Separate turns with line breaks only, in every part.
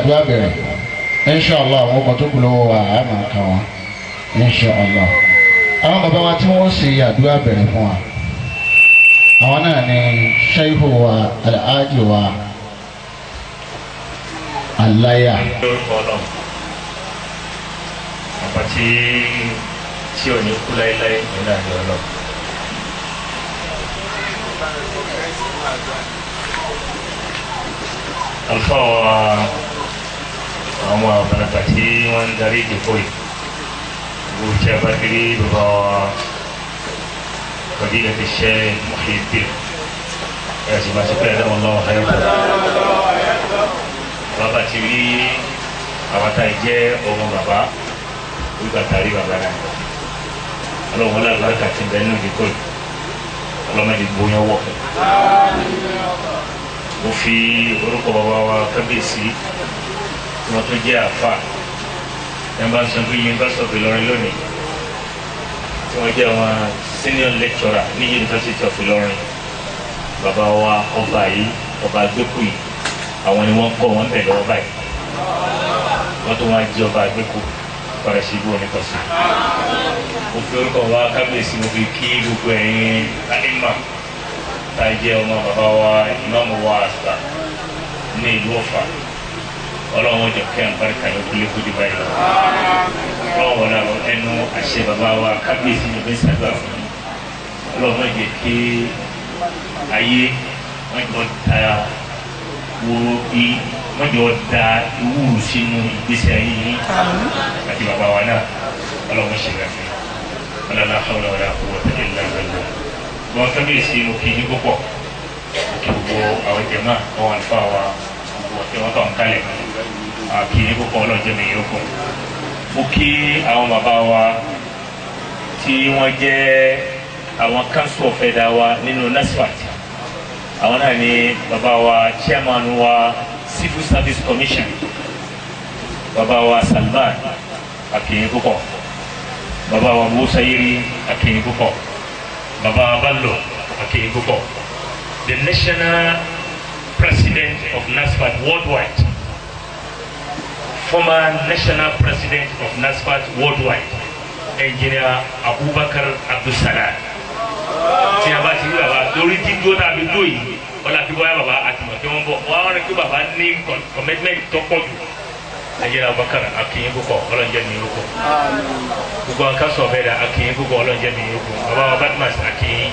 àdúrà bẹ̀rẹ̀ inshallah àwọn ọkọ̀ tó kù lọ́wọ́ wa á máa kà wọ́n inshallah. Àwọn bàbá wa tí wọ́n ṣe àdúrà bẹ̀rẹ̀ fún wa, àwọn náà ni ṣẹ́yìnbó wa, alhaji wa aláyà.
Lórúkọ Ọlọ́run ọba tí ò ní kú láéláé nínú àjọ Ọlọ́run. Àlùfáà wa, àwọn àgbàlagbà tí wọ́n ń darí ìdìbò yìí, gbogbo tí a bá ti rí bàbá wa Fadilati Sheikh Muhyiddin ẹ̀ sì máa ṣe pé ẹ̀dá wọn lọ́wọ́ ayọ́kọ̀. Bàbá ti rí àwọn tá a jẹ́ ọmọ bàbá wípé àtàrí bàbá náà. Ọlọ́run wọlé àlùbáríkà ti bẹ́ẹ̀ nínú ìdíkọ̀ yìí, ọlọ́mọdé gbóyún wọ̀. Mo fi orúkọ bàbá wa kábíyèsí tí wọ́n tó jẹ́ àfà ẹ̀ bá ń sọ pé University of Ìlọrin lónìí, tí wọ́n jẹ́ àwọn senior lecturer ní University of Ìlọrin. Bàbá wa ọba yìí, ọba àgbékù yìí, àwọn ni wọ́n kọ́ wọn bẹ̀ lọ́wọ́ báyìí. Wọ́n tó wọ́n jẹ́ ọba àgbékù padà sí ibú onítọ̀sí. Mo fi orúkọ wa kábíyèsí, mo fi kí gbogbo ẹ̀yin anímà tá a jẹ́ ọmọ bàbá wa ìmáàmù wa àgbà ní ìlú Ọ̀fà. Ọlọ́run jọ kí àǹfààní yóò kúlé kú di báyìí lọ. Ọlọ́run wọlé àwọn ẹnu àṣẹ bàbá wa kábíyèsí ní bẹ́ẹ̀ sàdúrà fún mi. Ọlọ́run jẹ́ kí ayé wọ́n jọ da wo i wọ́n jọ da ìwúrù sínú ìgbésí ayé yín àti bàbá wa náà. Ọlọ́run ṣe é fún mi. Ọlọ́run hawla wala quwwata illa billah. Wọ́n kábíyèsí mo kí yín púpọ̀, mo kí gbogbo àwọn jàmáà, àwọn àlùfáà wa, gbogbo ọ̀tẹ̀ wọn kàn kálẹ̀ kí yín púpọ̀. Ọlọ́jọ́ mi yóò kún. Mo kí àwọn bàbá wa tí wọ́n jẹ́ àwọn council of elder wa nínú NASFAT. Àwọn náà ni bàbá wa chairman wa Civil Service Commission, bàbá wa Salman, akínyìn púpọ̀. Bàbá wa Musa Yiri, akínyìn púpọ̀. Bàbá Bello, akínyìn púpọ̀. The national president of NASFAT worldwide, former national president of NASFAT worldwide, Engineer Abubakar Abdulsalam. Tí a bá ti rí bàbá lórí dídúró tàbí dúró yìí, ọlá kí bóyá bàbá àtìmọ̀ kí wọ́n bọ̀ wọ́n á rí kí bàbá ní commitment tó pọ̀ jù. Engineer Abubakar, akínyìn púpọ̀, ọlọ́njẹ́ mi yóò kọ́. Gbogbo àwọn kásọ̀ bẹ́ẹ̀ dà, akínyìn púpọ̀, ọlọ́njẹ́ mi yóò kọ́. Bàbá wa Badmus, akínyìn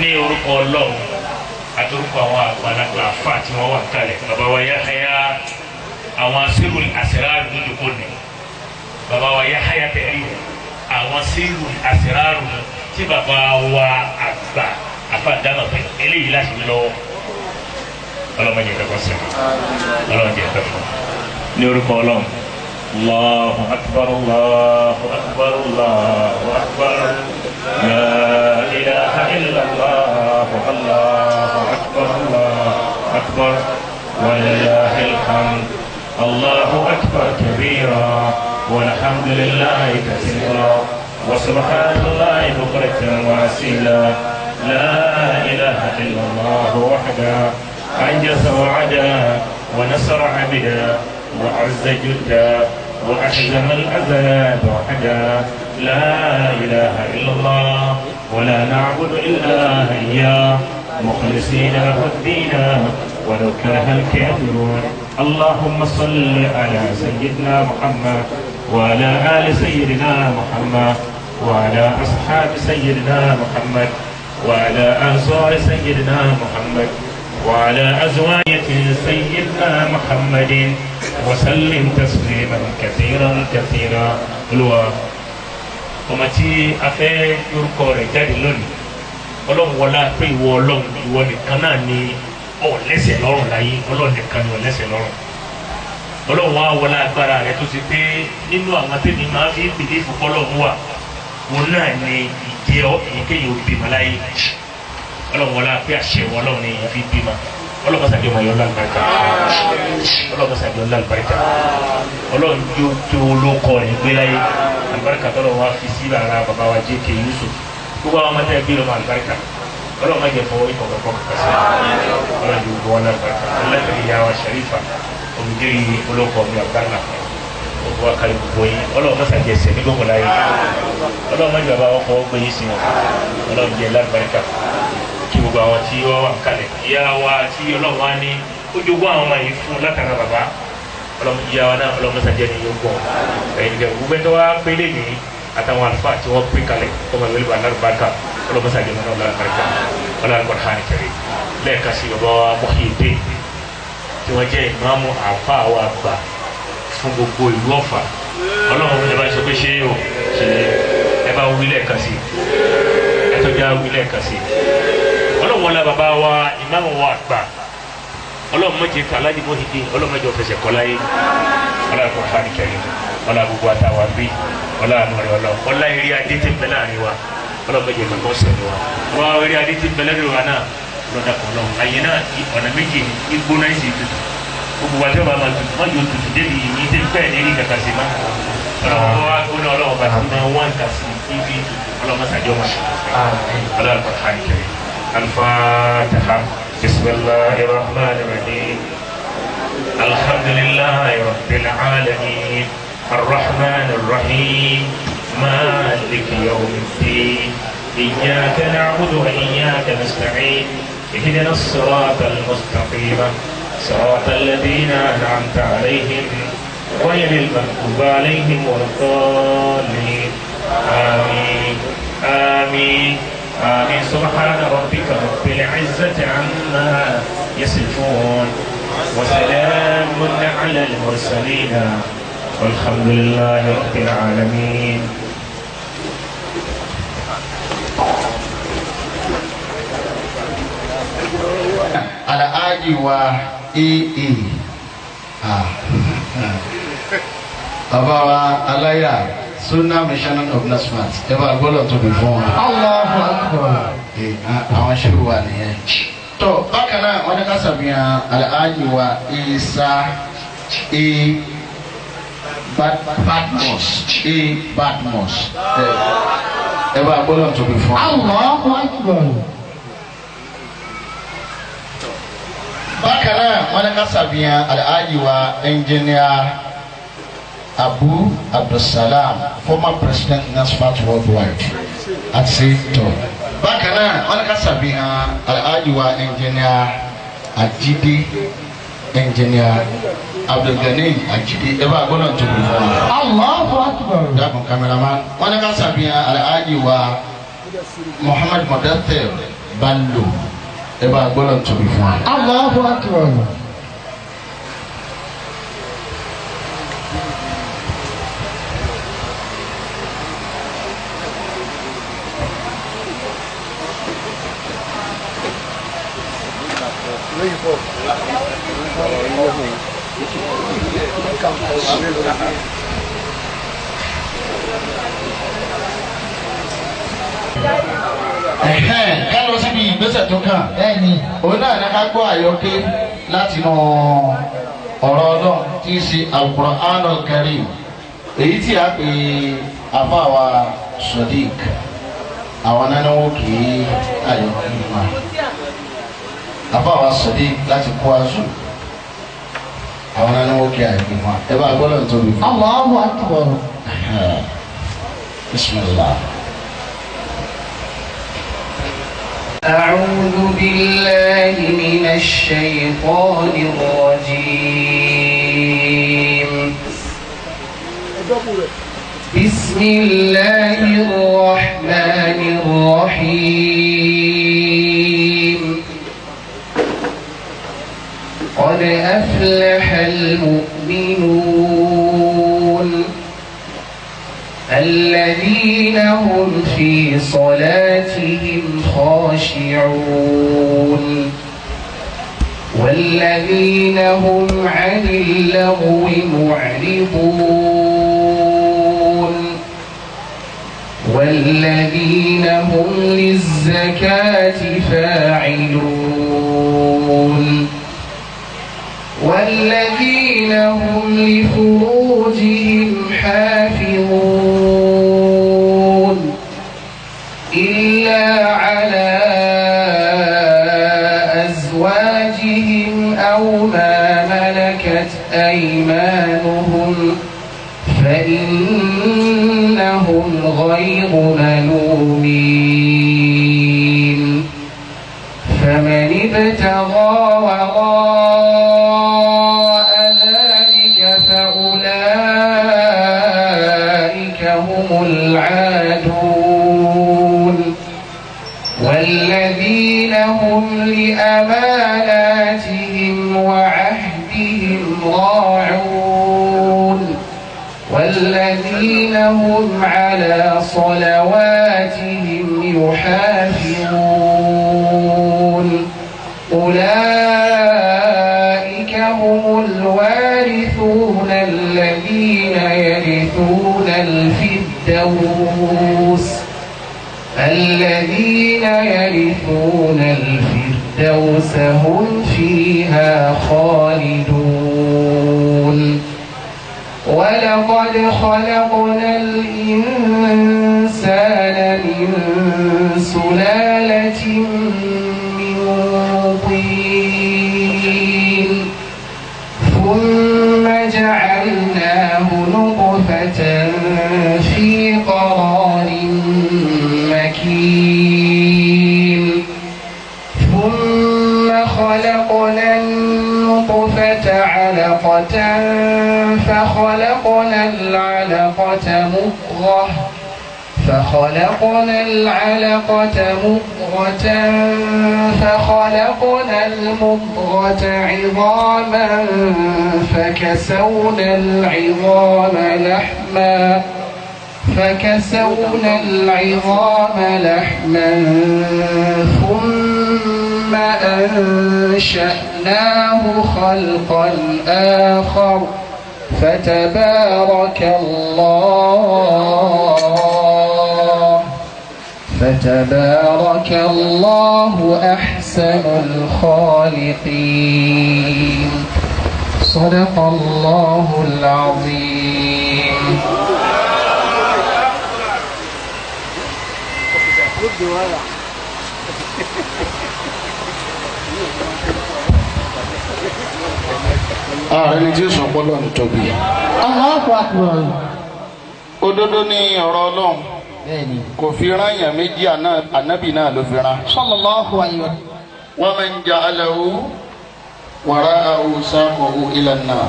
ní orúkọ Ọlọ́run àti orúkọ àwọn àgbàlagbà àfà tí wọ́n wà kalẹ̀. Bàbá wa Yahaya, àwọn sírù àsìráàrù dúdú kò ní. Bàbá wa Yahaya tẹ̀lé àwọn sírù àsìráàrù tí bàbá wa àgbà àfà dáná pé eléyìí láti lọ́wọ́. Ọlọ́mọdé ẹ̀fọ́ sẹ́yìn, ọlọ́mọdé ẹ̀fọ́ fún ní orúkọ Ọlọ́run. Allahu akbar, Allahu akbar, Allahu akbar, la ilaha illallah, Allahu akbar, Allahu akbar, walillahil hamd, Allahu akbar kabira, walhamdulillahi kathira, wa subhanallahi bukratan wa asila, la ilaha illallah wahda, anjaza wa'ada, wa nasara 'abda, وعز جدا، وأحزم الأحزاب وحدا، لا إله إلا الله، ولا نعبد إلا إياه، مخلصين له الدين ولو كره الكافرون. اللهم صل على سيدنا محمد وعلى آل سيدنا محمد وعلى أصحاب سيدنا محمد وعلى أنصار سيدنا محمد وعلى أزواج سيدنا محمد وسلم تسليما كثيرا كثيرا. Olúwa, ọmọ tí a fẹ́ lórúkọ rẹ̀ jáde lónìí, Ọlọ́run wọlá pé ìwọ Ọlọ́run, ìwọ nìkan náà ni ọ̀ lẹ́sẹ̀ lọ́rùn láyé. Ọlọ́run nìkan ni ọ̀ lẹ́sẹ̀ lọ́rùn. Ọlọ́run wá wọlá agbára rẹ̀ tó ti pé nínú àwọn tèmi máa fi ń bìlí ìfúkọ́lọ́run wà, wọn náà ni ìjẹ́ èyíkéyìí òbí láyé. Ọlọ́run wọlá pé àṣẹ wọn Ọlọ́run ni èèyàn fi bímọ. Ọlọ́run sàbí ọmọ yọ lálùbáríkà, Ọlọ́run sàbí ọmọ lálùbáríkà, Ọlọ́run yóò tó olókọ rẹ̀ gbé láyé. Àlùbáríkà tọ́lọ̀ wá fi sí ara bàbá wa J.K. Yusuf, gbogbo àwọn ọmọ tẹ́ bí lọ́mọ àlùbáríkà. Ọlọ́run má jẹ́ fọwọ́ ìkọ̀kọ̀ kọ̀ọ̀kan sí. Ọlọ́run yóò gbọ́ wọn lálùbáríkà. Ọlọ́run ìyá wa Sharifa, Olùdírí olóko mi Abdallah gbogbo wa kárí gbogbo yín. Ọlọ́run mọ́sá jẹ ẹsẹ̀ ní gbogbo láyé. Ọlọ́run mọ́jú bàbá ọkọ̀ gbé yín sí wọn. Ọlọ́run jẹ lálùbáríkà kí gbogbo àwọn tí wọ́n wà kalẹ̀. Ìyá wa tí Ọlọ́run wá ní ó jogún àwọn ọmọ yìí fún látara bàbá. Ọlọ́run ìyá wa náà Ọlọ́run mọ́sá jẹ́ ní yóò gbọ̀n. Ẹ̀yin nìkan gbogbo ẹni tó wá pélé ní àtàwọn àlùfáà tí wọ́n pín kalẹ̀ kọ́mọ ìwé lùbà lálùbáríkà. Ọlọ́run mọ́sá jẹ́ mọ́nà lálùbáríkà. Ọlọ́run Al-Qur'an Karim. Lẹ́ẹ̀kan sí bàbá wa Muhyiddin tí wọ́n jẹ́ ìmáàmù àfáà wa àgbà fún gbogbo ìlú Ọ̀fà. Ọlọ́run ẹ bá sọ pé ṣé o ṣe ẹ bá wí lẹ́ẹ̀kan sí ẹ tọ́jú á wí lẹ́ẹ̀kan sí. Ọlọ́run wọlé bàbá wa ìmáàmù wa àgbà. Ọlọ́run mọ̀jẹ̀ ká Alhaji Muhyiddin Ọlọ́run mọ̀jẹ̀ ọ̀fẹsẹ̀ kọ́ láyé. Ọlọ́run Al-Qur'an Karim. Ọlọ́run gbogbo àtàwà bí Ọlọ́run rẹ̀ Ọlọ́run ọlá eré adé ti ń bẹ láàrin wa. Ọlọ́run mọ̀jẹ̀ kankan sẹ̀ni wa. Wọ́n eré adé ti ń bẹ lẹ́nu wa náà lọ́dà kan lọ́wọ́ àyè náà ọ̀nà méjì igbóná ìsì tutù. Gbogbo wa tí wọ́n bá máa tutù wọ́n yóò tutù débi yìí débi bẹ́ẹ̀ ní rí kàkà sí ma. Ọlọ́run wa gbóná Ọlọ́run bá ti máa wá nǹkan sí ibi tutù. Ọlọ́run mọ́sàájọ́ máa ṣe. Ọlọ́run Al-Qur'an Karim. Al-Fatiha. Bismillahir Rahmanir Rahim. Alhamdulillahi Rabbil Alamin. Ar-Rahmanir Rahim. Maliki Yawmiddin. إياك نعبد وإياك نستعين اهدنا الصراط المستقيم صراط الذين أنعمت عليهم غير المغضوب عليهم ولا الضالين. آمين آمين آمين. سبحان ربك رب العزة عما يصفون وسلام على المرسلين والحمد لله رب العالمين.
Alhaji wa AA bàbá wa aláyà Sunnah Mission of Nasfat ẹ bá gbọ́dọ̀ tóbi fún wọn.
Allahu Akbar.
Àwọn ṣẹ́wó wa nìyẹn. Tó bákan náà wọ́n ní ká ṣàfihàn Alhaji wa Isa A Badmus A Badmus ẹ bá gbọ́dọ̀ tóbi fún wọn.
Allahu Akbar.
Bákan náà wọ́n ní ká ṣàfihàn Alhaji wa Engineer Abu Abdulsalam, former president NASFAT worldwide àti tọ. Bákan náà wọ́n ní ká ṣàfihàn Alhaji wa Engineer Ajide, Engineer Abdulgani Ajide ẹ bá gbọ́dọ̀ tóbi fún wa.
Allahu Akbar.
Dákun cameraman. Wọ́n ní ká ṣàfihàn Alhaji wa Muhammad Mudathir Bello ẹ bá gbọ́dọ̀ tóbi fún wa.
Allahu Akbar.
Ká lọ síbi ìgbésẹ̀ tó kàn.
Bẹ́ẹ̀ni.
Òun náà ní ká gbọ́ àyọké láti inú ọ̀rọ̀ Ọlọ́run tí í ṣe Al-Qur'anul Karim èyí tí a pè àfàwà Sodiq àwọn náà ni wọ́n kì í àyọké wa. Àfàwà Sodiq láti kó aṣọ àwọn náà ni wọ́n kì í àyọké wa. Ẹ bá gbọ́dọ̀ tóbi fún.
Allahu Akbar.
Bismillah.
أعوذ بالله من الشيطان الرجيم. بسم الله الرحمن الرحيم. قد أفلح المؤمنون الذين هم في صلاتهم خاشعون والذين هم عن اللغو معرضون والذين هم للزكاة فاعلون والذين هم لفروجهم حافظون إلا على أزواجهم أو ما ملكت غير ملومين فمن ابتغى وراء ذلك فأولئك هم العادون والذين هم لأماناتهم وعهدهم راعون والذين هم على صلواتهم يحافظون أولئك هم الوارثون الذين يرثون الفردوس الذين يرثون الفردوس هم فيها خالدون ولقد خلقنا الإنسان من سلالة من طين ثم جعلناه نطفة في قرار مكين ثم خلقنا النطفة علقة فخلقنا العلقة مضغة فخلقنا المضغة عظاما فكسونا العظام لحما ثم أنشأناه خلقا آخر فتبارك الله أحسن الخالقين. صدق الله العظيم.
Ààrẹ ni tí ó sọ pé Ọlọ́run tóbi.
Allahu Akbar.
Òdodo ni ọ̀rọ̀ Ọlọ́run.
Bẹ́ẹ̀ni.
Kò fi rán èèyàn méjì, ànábì náà ló fi rán.
Sallallahu alayhi wa.
Wa man ja'alahu wara'ahu saqahu ila an-nar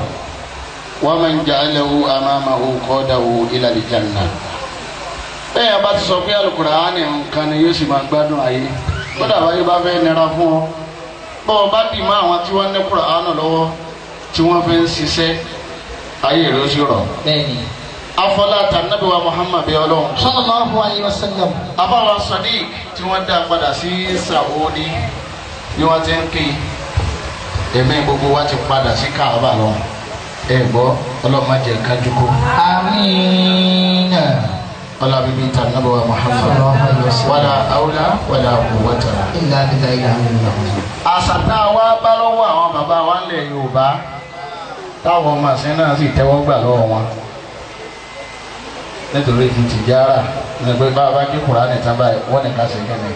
wa man ja'alahu amamahu qadahu ila al-jannah. Bẹ́ẹ̀ bá ti sọ pé Al-Qur'ani nǹkan ni yóò sì máa gbádùn ayé. Kódà báyìí bá fẹ́ nira fún ọ. Bọ́ọ̀ bá dì mọ́ àwọn tí wọ́n ní Qur'ani lọ́wọ́ tí wọ́n fi ń ṣiṣẹ́ ayé rẹ̀ ó sì rọ̀.
Bẹ́ẹ̀ni.
Afọlá tànàbí wa Muhammad bí Ọlọ́run.
Sallallahu alayhi wa sallam.
Afọlá Sadiq tí wọ́n dá padà sí Saudi bí wọ́n ti ń kí ẹ̀mí gbogbo wa ti padà sí Kaaba lọ. Ẹ gbọ́ Ọlọ́run má jẹ́ kájú kó.
Àmín.
Ọlá bíbí tànàbí wa Muhammad.
Sallallahu alayhi wa sallam.
Wala awla wala quwwata.
Illa billahi al-aliyyil azim.
Àṣà tá a wá bá lọ́wọ́ àwọn bàbá wa ńlẹ̀ Yorùbá táwọn ọmọ àṣẹ náà sì tẹ́wọ́ gbà lọ́wọ́ wọn nítorí ti tìjára ní pé bá a bá kí Kùránì tán báyìí wọ́n ní ká ṣe kẹ́lẹ́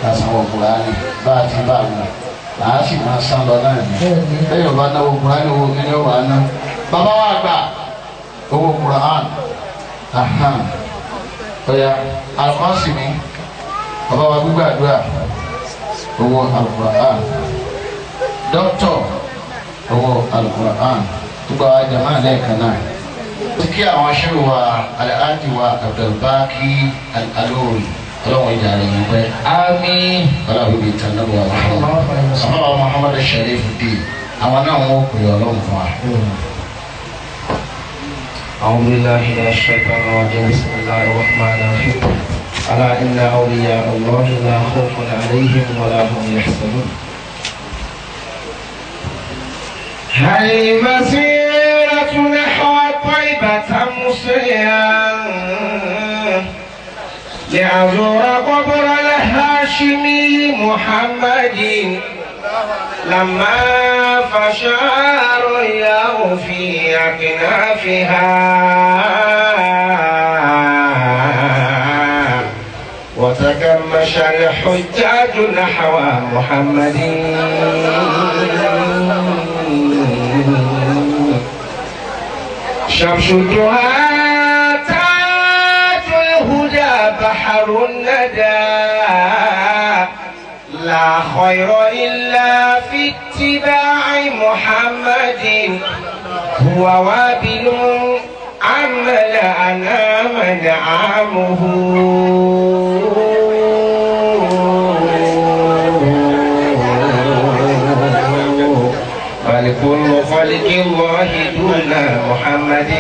ká sanwó Kùránì bá a ti bá a lọ là á sì máa san lọ náà ní bẹ́ẹ̀ yóò bá náwó Kùránì owó kí ni ó wà á ná bàbá wa gbà owó Kùránì ọ̀yà àlùkọ́sì mi bàbá wa gbígbàdúrà owó Al-Qur'an dókítọ̀ owó Al-Qur'an gbogbo àwọn jama lẹ́ẹ̀kan náà. Kí àwọn aṣẹ́wó wa Alhaji wa Abdulbaki Al-Alori ọlọ́wọ́n ìjà rẹ̀ yìí pẹ́.
Àmín.
Ọlọ́run bíi tànàbọ̀ wa Muhammad. Àbáwá Muhammad Sharif di àwọn náà wọ́n pè ọlọ́run fún wa.
أعوذ بالله من الشيطان الرجيم بسم الله الرحمن الرحيم ألا إن أولياء الله لا خوف عليهم ولا هم يحزنون. هل مسيرة نحو طيبة مصريا لأزور قبر الهاشمي محمد لما فشى رؤياه في أكنافها وتكمش الحجاج نحو محمد شمس الدهى تاج لا خير إلا في اتباع محمد هو وابل عمل أنام نعامه. بل كل خلق الله دون محمد.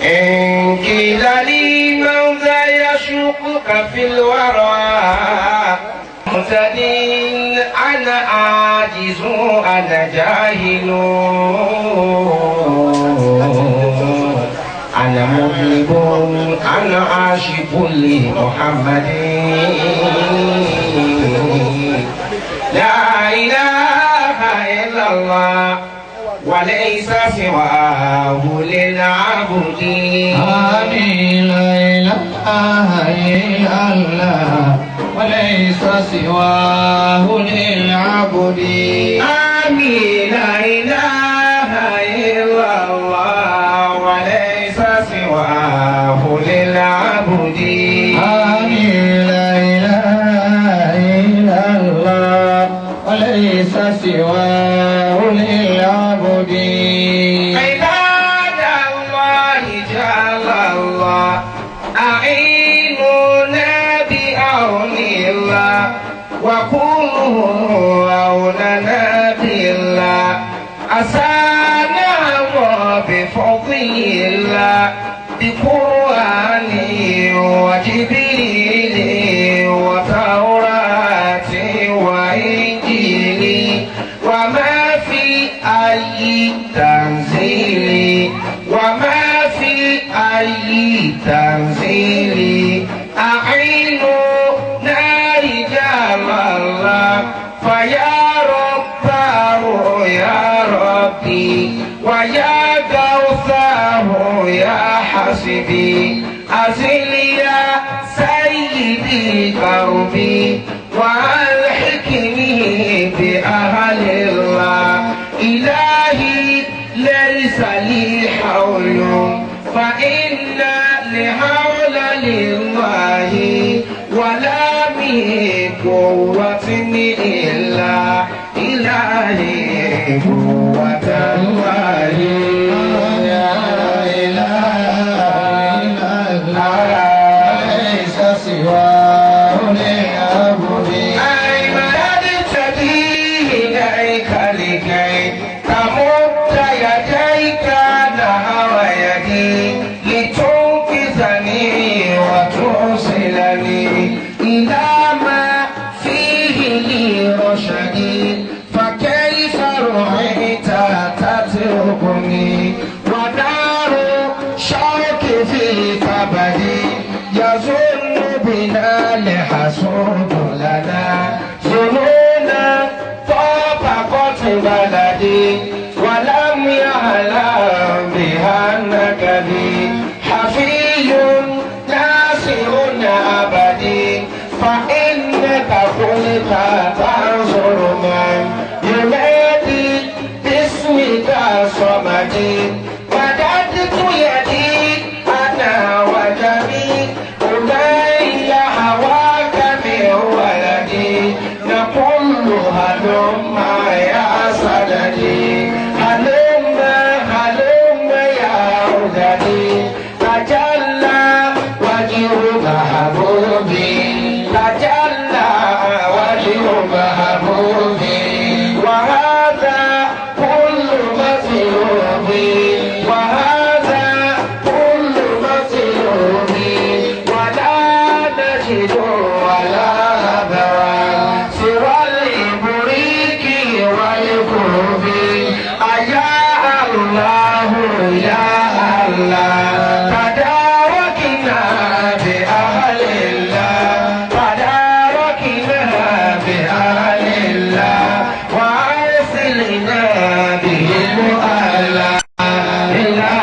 إن قيل لي من ذا يشوقك في الورى مهتدين أنا عاجز أنا جاهل أنا مذنب أنا عاشق لمحمد. لا إله إلا الله وليس سواه للعبد.
آمين. لا إله إلا الله وليس سواه للعبد.
آمين. لا إله إلا الله وليس سواه للعبد.
آمين. لا إله إلا الله وليس سواه للعبد.
عباد الله جل الله أعينونا بعون الله وكونوا عوننا بالله. عسانا الله بفضل الله بقرآن وجبريل وتوراة وإنجيل وما في أي تنزيل وما في أي تنزيل. أعينونا رجال الله فيا رباه يا ربي ويا غوثاه يا حسبي أزل يا سيدي كربي والحكني بأهل الله. إلهي ليس لي حول فإن لحول لله ولا من قوة إلا إلهي قوة الله.
لا إله إلا الله ليس سواه للعبد.
أي مددت به إليك لكي تمد يديك نحو يدي لتنقذني وتوصلني إلى ما فيه لي رشدي. فكيف رأيت تتركني ونار شوك في كبدي يظن بنا لحسود لنا ظنونا طابقت بلدي ولم يعلم بها النكدي. حفي ناصر أبدي فإنك قلت تنصر من ينادي باسمك صمدي. مددت يدي أنا وجميع أولئك هواك من ولدي. نقول هلم يا سندي هلم هلم يا عددي. تجلى وجه محبوبي تجلى وجه محبوبي. وهذا كل مطلوبي وهذا كل مطلوبي. ولا نجد ولا هبوا سوى الإبريق والكروب. أيا الله يا الله تداركنا بأهل الله تداركنا بأهل الله وأرسلنا بهم أهلا. الله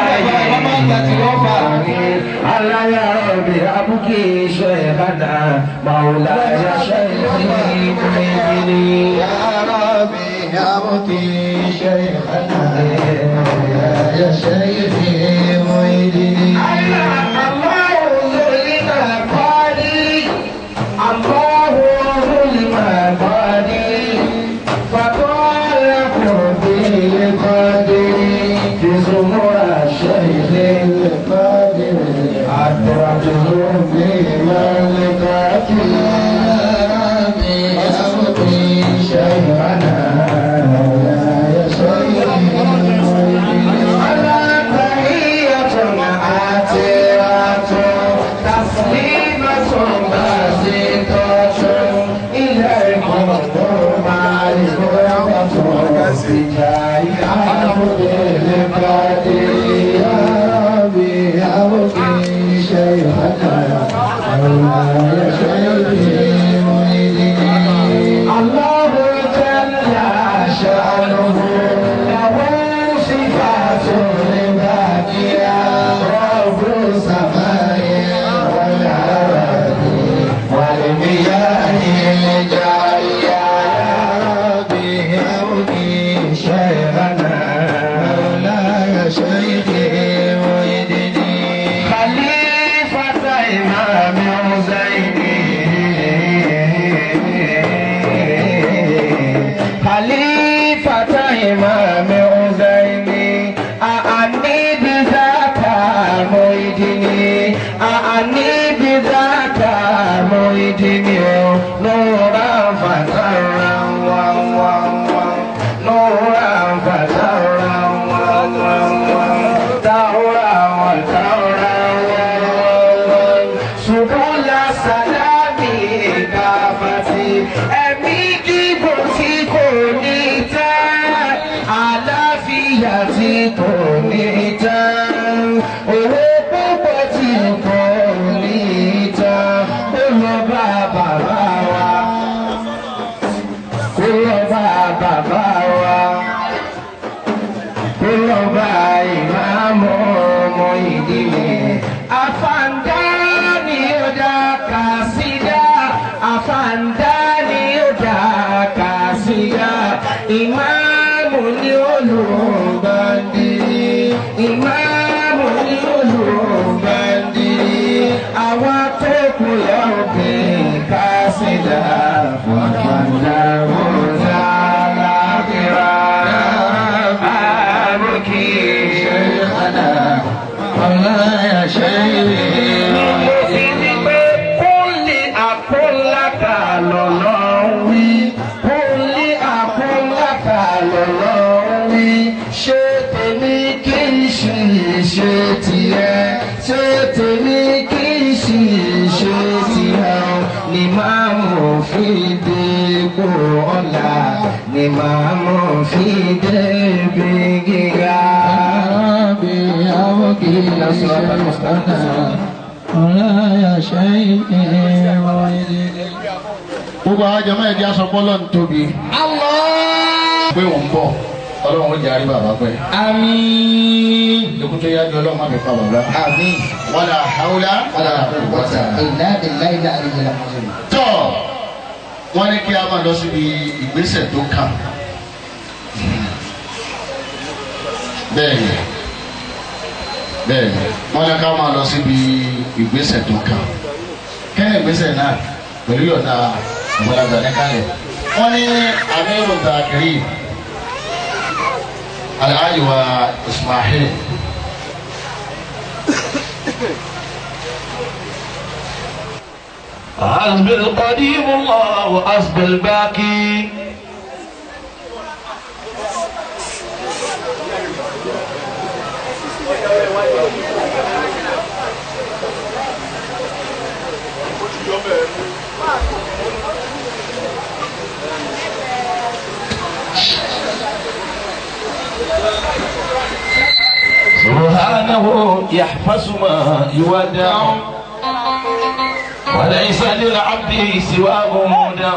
يا ربي أبكي شيخنا مولاي شيخي مؤمني.
يا ربي أبكي شيخنا يا شيخي معيدني.
الله ظلم
القادر يا ربي أبقي شيخنا مولاي شيخي معيدي الله جل شأنه له صفات الباقية رب السماء والأرض والمياه الجارية يا ربي أبقي شيخنا مولاي شيخي معيدي خليفة إمام زيدي خليفة إمام زيدي أعني بذاك معيدني أعني بذاك معيدني نورا فترا نورا فترا تورا وتورا سبل السلام كافتي ẹ̀mí gígùn tí kò ní tán àlàáfíà tí kò ní tán owó púpọ̀ tí kò ní tán kó lọ bá bàbá wa kó lọ bá bàbá wa kó lọ bá ìmáàmù ọmọ ìdílé àfàǹdá ni ó dá kàsídà àfàǹdá ni ó dá kàsídà ìmáàmù ni olùbàdì ìmáàmù ni olùbàdì àwọn tó kù lọ́ọ̀bì kàsídà àfàǹdá mọ̀tà lákìrá àbùkì ṣèkánà مولاي شيخي mo fi ní pé kúnlé àkúnlákà lọ́lọ́ wí kúnlé àkúnlákà lọ́lọ́ wí ṣé tèmi kì í ṣe ṣe tiẹ̀ ṣé tèmi kì í ṣe ṣe tiẹ̀ ni màá mú fi dépò ọ̀la ni màá mú fi débi gíga. ربي أبقي شيخنا مولاي شيخي gbogbo àwọn jọmọ ẹdí aṣọ pọlọ ń tóbi. pé òun bọ̀ ọlọ́run ó jẹ́ àrí bàbá pẹ́.
Àmín.
Ikú tó yájú ọlọ́run má fi pa bàbá.
Àmín.
Wala hawla wala quwwata.
Illa billahi al-aliyyil azim.
Tọ́ wọ́n ní kí a máa lọ síbi ìgbésẹ̀ tó kàn. Bẹ́ẹ̀ni bẹ́ẹ̀ni wọ́n ní ká máa lọ síbi ìgbésẹ̀ tó kàn. Kẹ́hìn ìgbésẹ̀ náà pẹ̀lú yọ̀ǹda àgbàlagbà ní kálẹ̀. Wọ́n ní Amiru Zakiri Alhaji wa Ismail.
حسبي القديم الله وحسبي الباقي سبحانه يحفظ ما يودع وليس للعبد سواه مودع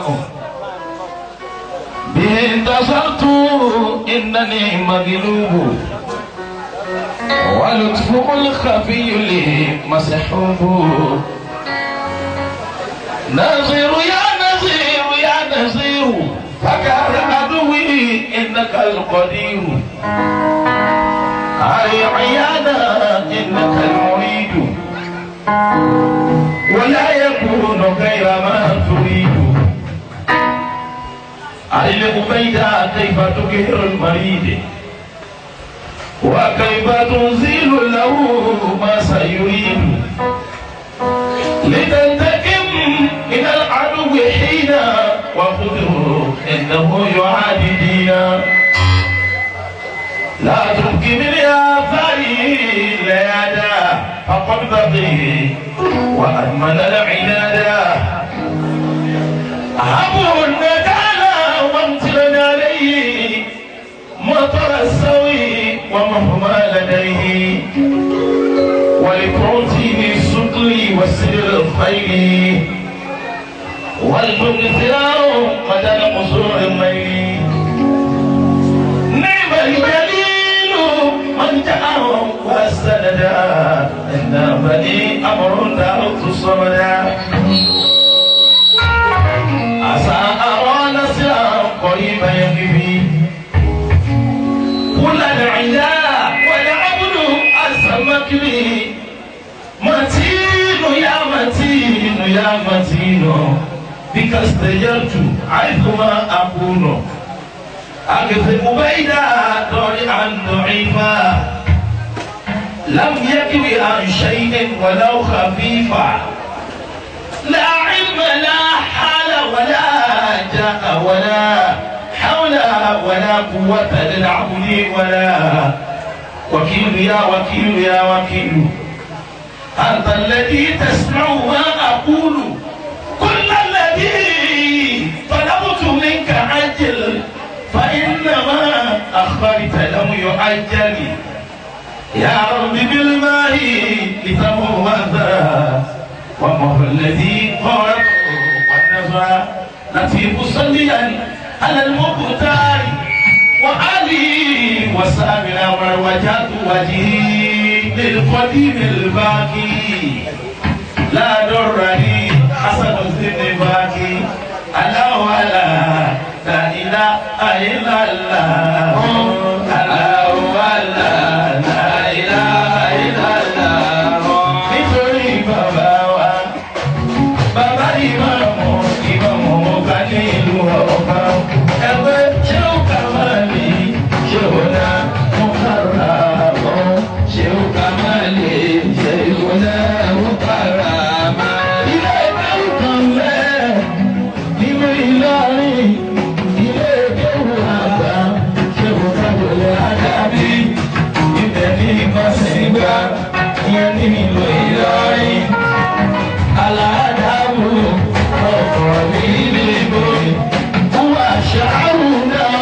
به انتصرت إنني مغلوب ولطفه الخفي لي مسحوب نظير يا نظير يا نظير فكان عدوي إنك القدير أي عيانا إنك المريد ولا يكون غير ما تريد العبيدة كيف تكهر المريد وكيف تنزل له ما سيريد لتنتقم من العدو حين وخذه إنه يعادي دينا لا تبكي من آثاره ليادا فقد بقي وأدمن العنادا أبو الندالة وامتلنا عليه مطر السوي ومطر ومحو ما لديه ولتعطيني السطل والسر الخير والمغفرة قد القصور الميل نعم الجليل من جاء واستندا إن بني أمر دعوت الصمدا عسى أرى نصرا قريبا يكفي كل العداء والعبد السمكري متين يا متين يا متين بك استجرت حيثما أكون أكثر بيدا ضريعا ضعيفا لم يكوي عن شيء ولو خفيفا لا علم لا حال ولا جاء ولا حول ولا قوة للعبد ولا وكيل يا وكيل يا وكيل أنت الذي تسمع ما أقول كل الذي طلبت منك عجل فإنما أخبرت لم يعجل يا رب بالماء لتموت وما هو الذي قرأ والنظر لطيف صليا على المختار وعلي وسامنا وجهت وجهي للقديم الباقي لا ضرني حسن الزين باقي الله لا لا إله إلا الله الله لا لا إله إلا الله nítorí bàbá wa bàbá ìmáàmù ìmáàmù ọba ní ìlú ọba ẹgbẹ́ ṣé ó kà máa lè ṣé ó ná mú kára mọ́ ṣé ó kà máa lè ṣé ó ná mú kára mọ́. Ilé ìbáwò kan lẹ́ nínú Ìlọrin ilé ìkéwù àgbà ṣé ó kájọlẹ̀ àdàbí ibẹ̀ ní ìmọ̀sìngbà ìyẹn ní ìlú Ìlọrin aládàbò ọkọ̀ mi níbo wà ṣáàrù náà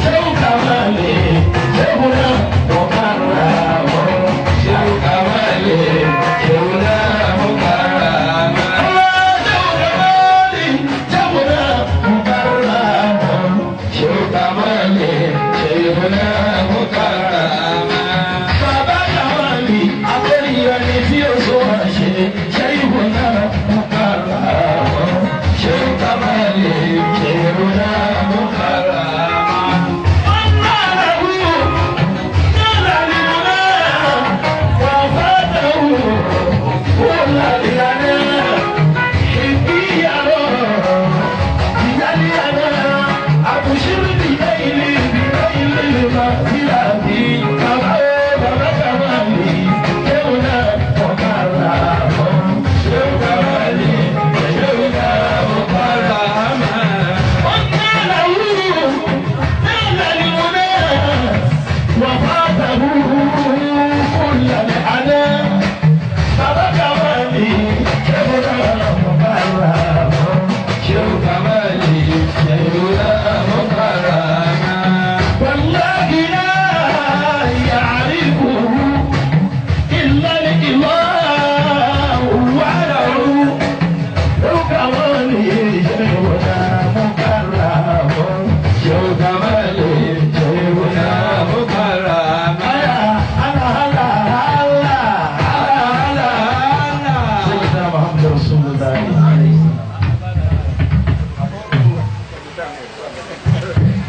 ṣé ó kà máa lè ṣé ó náà mọ̀ kára mọ́ ṣé ó kà máa lè ṣé ó náà mọ̀ kára mọ́. Ṣé ó kà máa lè ṣé ó náà mọ̀ kára mọ́ ṣé ó kà máa lè ṣé ó náà mọ̀ kára mọ́. Bàbá Kàmáàlì abẹ́rẹ́ ẹni tí ó sọ àṣẹ ṣé ìwọ náà mọ̀ kára mọ́ ṣé ó kà máa lè ṣé ó náà mọ̀ kára mọ́.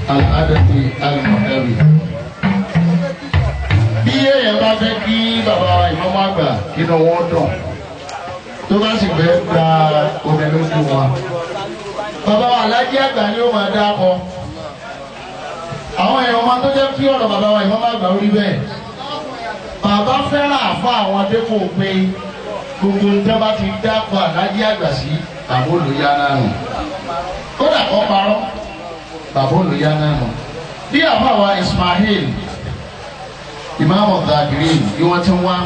Al-Adabi Al-Muhawi. Bí èèyàn bá fẹ́ kí bàbá wa ìmáàmù àgbà kínú wọn dùn tó bá sì fẹ́ gba omi lójú wọn. Bàbá wa Aláàjì àgbà ni ó máa dá kọ. Àwọn èèyàn máa tó jẹ́ kí ọ̀rọ̀ bàbá wa ìmáàmù àgbà ó rí bẹ́ẹ̀. Bàbá fẹ́ràn àfa àwọn dépò pé gbogbo nǹkan bá ti dákọ̀ Aláàjì àgbà sí bàbá olùyá náà nù. Kódà kọ́ parọ́ bàbá olùyá náà nù. Bí àfa wa Ismail Imam Dhakirin bí wọ́n ti wá ń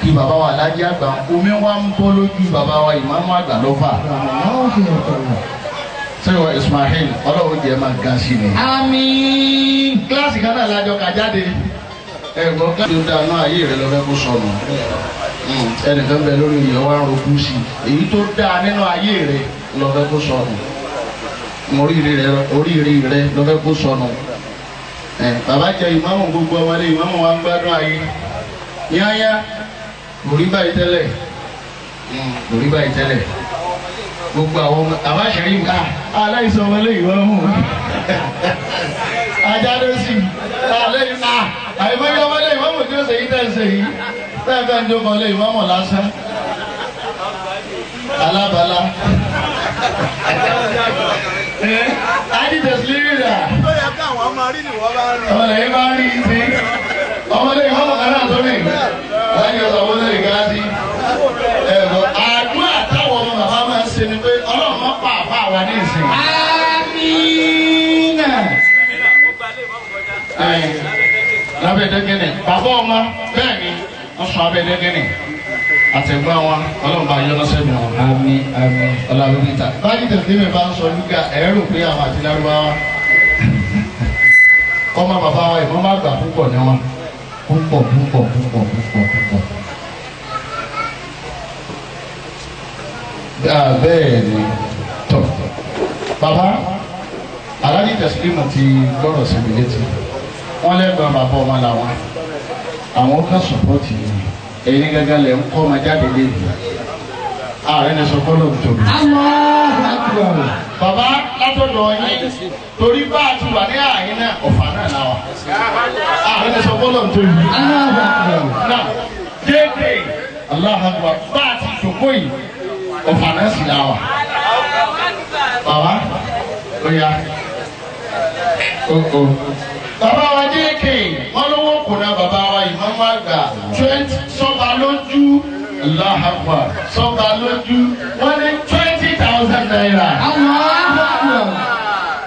kí bàbá wa Aláàjì àgbà omi wá ń bọ́ lójú bàbá wa ìmáàmù àgbà lọ́fà. Sẹ́wọ̀n Ismail ọlọ́run jẹ́ máa ga sí ni.
Àmín.
Kíláàsì kan náà lájọ kà jáde. Ẹ̀gbọ́n káàdì ó dáa náà ayé rẹ lọ́fẹ́ kó sọnù. Ẹnìkan bẹ lórí ìyẹn wá ń rogún sí i. Èyí tó dáa nínú ayé rẹ lọ́fẹ́ kó sọnù. Oríire rẹ lọ́fẹ́ kó sọnù. Bàbá jẹ ìmáàmù gbogbo ọmọdé ìmáàmù wa ń gbádùn ayé. Yányá kò rí báyìí tẹ́lẹ̀. Kò rí báyìí tẹ́lẹ̀. Gbogbo àwọn ọmọ àbáṣẹ́rí nǹkan aláìsàn ọmọlé ìmáàmù. Ajá ló sì àìmọye ọmọlé ìmáàmù tí ó ṣe yí tẹ̀ ń ṣe yìí. Bẹ́ẹ̀ bẹ́ẹ̀ ń jókòó lé ìmáàmù lásán. Alábala. Ají tẹ̀sílẹ̀ rà. Ọmọ lẹ́yìn bá rí sí. Ọmọlé ìmáàmù kan náà tó rìn. Láyé ọ̀sán ọmọlé ìgáàsì. Ẹ̀gbọ́n àdúrà táwọn ọmọ bàbá máa ń ṣe ni pé Ọlọ́run máa pa àbá wa ní ìsìn.
Amina.
Lábẹ́ dẹ́gẹ́nì bàbá ọmọ bẹ́ẹ̀ ni wọ́n sọ abẹ́ dẹ́gẹ́nì àtẹ̀gbọ́n wọn Ọlọ́run bá yọ lọ́sẹ̀ mi wọn.
Àmín àmín.
Ọlọ́run bí ta báyìí tẹ̀sí mi bá ń sọ lúgà ẹ̀ rò pé àwọn àti lárúbáwá ọmọ bàbá wa ìmọ̀ má gbà púpọ̀ ní wọn púpọ̀ púpọ̀ púpọ̀ púpọ̀ púpọ̀. Bẹ́ẹ̀ ni tọ̀ bàbá Alhaji Teslim ti gbọ́rọ̀ sí mi létí wọ́n lẹ́gbọ̀n bàbá ọmọ làwọn àwọn kan sọ̀pọ̀tì yìí ẹ̀yin gángan lẹ̀ ń kọ́ ọmọ jáde lébi ààrẹ ní sọkọ́ ló ń tóbi.
Allahu Akbar.
Bàbá látọ̀dọ̀ yín torí bá a ti wà ní àyín náà ọ̀fà náà là wà ààrẹ ní sọkọ́ ló ń tóbi.
Allahu Akbar.
Náà déédéé Allahu Akbar bá a ti jòkó yìí ọ̀fà náà sì là wà. Bàbá ó yá bàbá wa JK wọn lówó kùnà bàbá wa ìmáàmù àgbà 20 sọba lójú Allahu Akbar sọba lójú wọn ní 20,000 naira.
Allahu Akbar.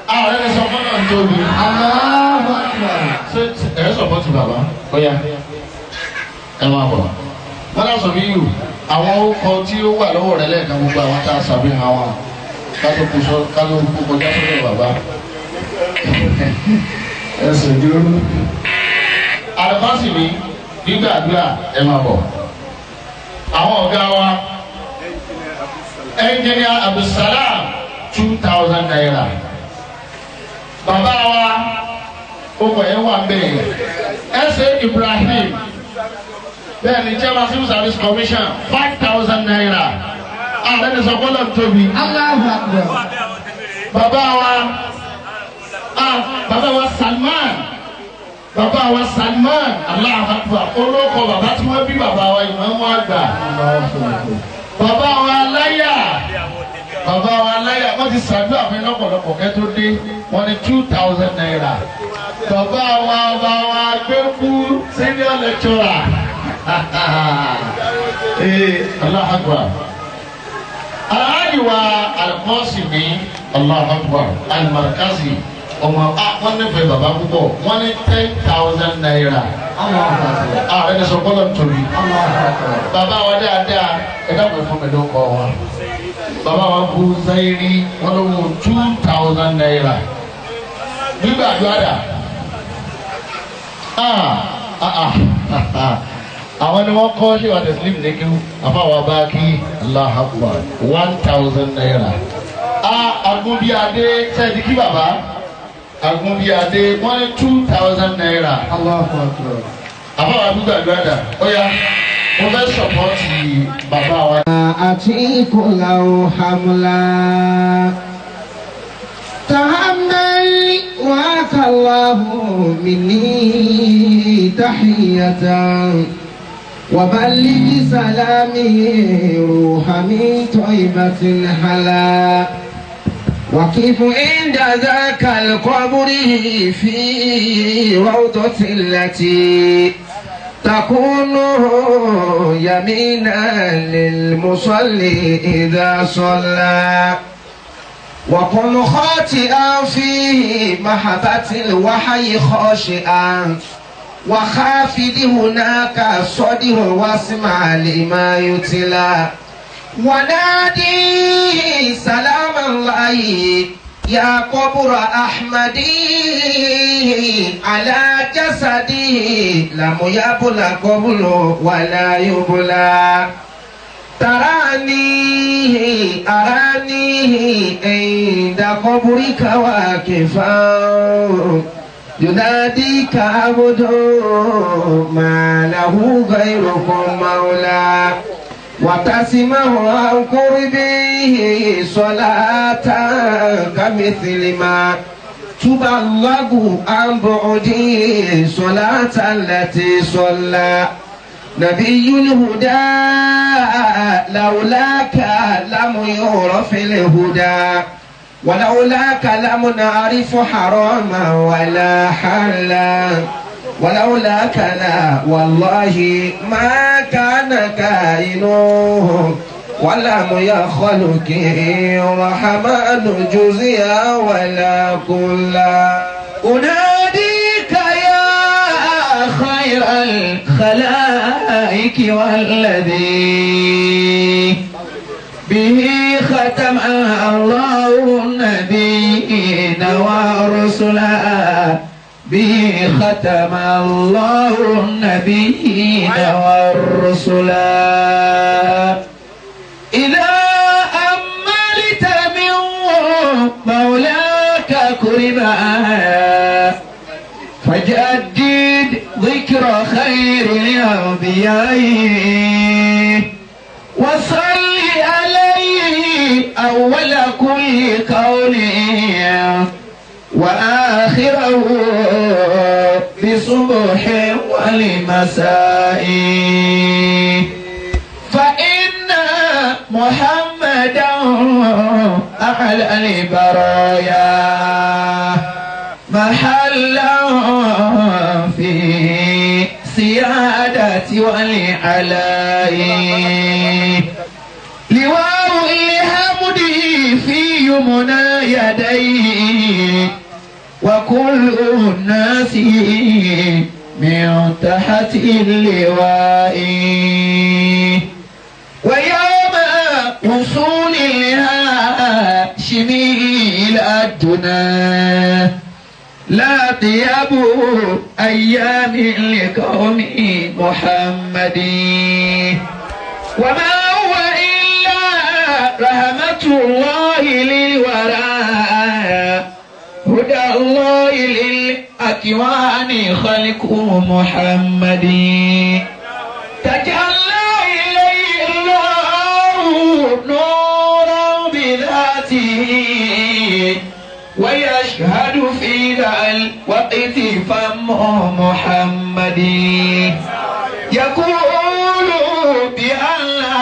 Ààrẹ ní sọ fọlọ tóbi.
Allahu Akbar.
Ṣé ẹ sọpọ́tì bàbá? Ó yá ẹ máa bọ̀. Wọ́n lọ sọ mí yù àwọn orúkọ tí ó wà lọ́wọ́ rẹ lẹ́ẹ̀kan gbogbo àwọn tá a ṣàfihàn wọn kátó kú kọjá sọ́dọ̀ bàbá. Ẹsẹ̀ dúró. Àlùfáàsì mi gbígbàdúrà ẹ máa bọ̀. Àwọn ọ̀gá wa Engineer Abdulsalam 2,000 naira. Bàbá wa okò ẹ̀ wà bẹ́ẹ̀. S.A. Ibrahim bẹ́ẹ̀ ni Chairman Civil Service Commission 5,000 naira. Ààrẹ ní sọ́kọ́lọ̀ tóbi.
Allahu Akbar.
Bàbá wa bàbá wa Salman bàbá wa Salman Allahu Akbar olóko bàbá tí wọ́n bí bàbá wa ìmáàmù àgbà bàbá wa láyà bàbá wa láyà wọ́n ti ṣàdúrà fún lọ́pọ̀lọpọ̀ kẹ́ tó dé wọ́n ní 2,000 naira bàbá wa bàbá wa gbẹ́kú senior lecturer Allahu Akbar Alhaji wa Al-Qasimi Allahu Akbar Al-Markazi ọmọ wọn nífẹ̀ẹ́ bàbá púpọ̀ wọ́n ní 10,000 naira. Ààrẹ ní sọgbọ́dọ̀ tóbi. Bàbá wa dáadáa ẹ dábòó fún mi ló kọ́ wọn. Bàbá wa kú Zairi wọ́n ló wọ 2,000 naira. Gbígbàdúrà dà. Àwọn ni wọ́n kọ́ ṣé wàá tẹ̀sílímù ní kí àfàwọn bá kí Allahu Akbar 1,000 naira. Agunbíadé sẹ́ẹ̀dì kí bàbá. Agunbíadé wọ́n ní 2,000 naira.
Allahu Akbar.
Àbáwá gbígbàdúrà dà ó yá mo fẹ́ sọ̀pọ́tì bàbá wa.
Àti kòlà hamla tahammel wàkàlàhù minni tahiyatan waballigh salami ruha min tayyibatin hala. وقف عند ذاك القبر في روضة التي تكون يمينا للمصلي إذا صلى وكن خاطئا في محبة الوحي خاشعا وخافض هناك صدر واسمع لما يتلى ونادي سلام الله يا قبر أحمدي على جسدي لم يبل قبل ولا يبلى تراني أراني عند قبرك واقفا يناديك عبد ما له غيركم مولى وتسمع عن قربه صلاة كمثل ما تبلغ عن بعده صلاة التي صلى نبي الهدى لولاك لم يعرف الهدى ولولاك لم نعرف حراما ولا حلا ولولاك لا والله ما كان كائن ولم يخلق الرحمن جزيا ولا كلا. أناديك يا خير الخلائق والذي به ختم الله النبيين والرسلا به ختم الله النبيين والرسلا. إذا أملت من مولاك كرما فجدد ذكر خير الأنبياء وصل عليه أول كل قول وآخره بصبح والمساء. فإن محمدا أعلى البرايا محلا في سيادة والعلاء. لواء الحمد في يمنى يديه وكل الناس من تحت اللواء. ويوم وصول الهاشمي إلى الدنا لا طيب أيام لقوم محمد. وما هو إلا رحمة الله للورى هدى الله للأكوان خلق محمد. تجلى إليه الله نورا بذاته ويشهد في ذا الوقت فم محمد. يقول بأن لا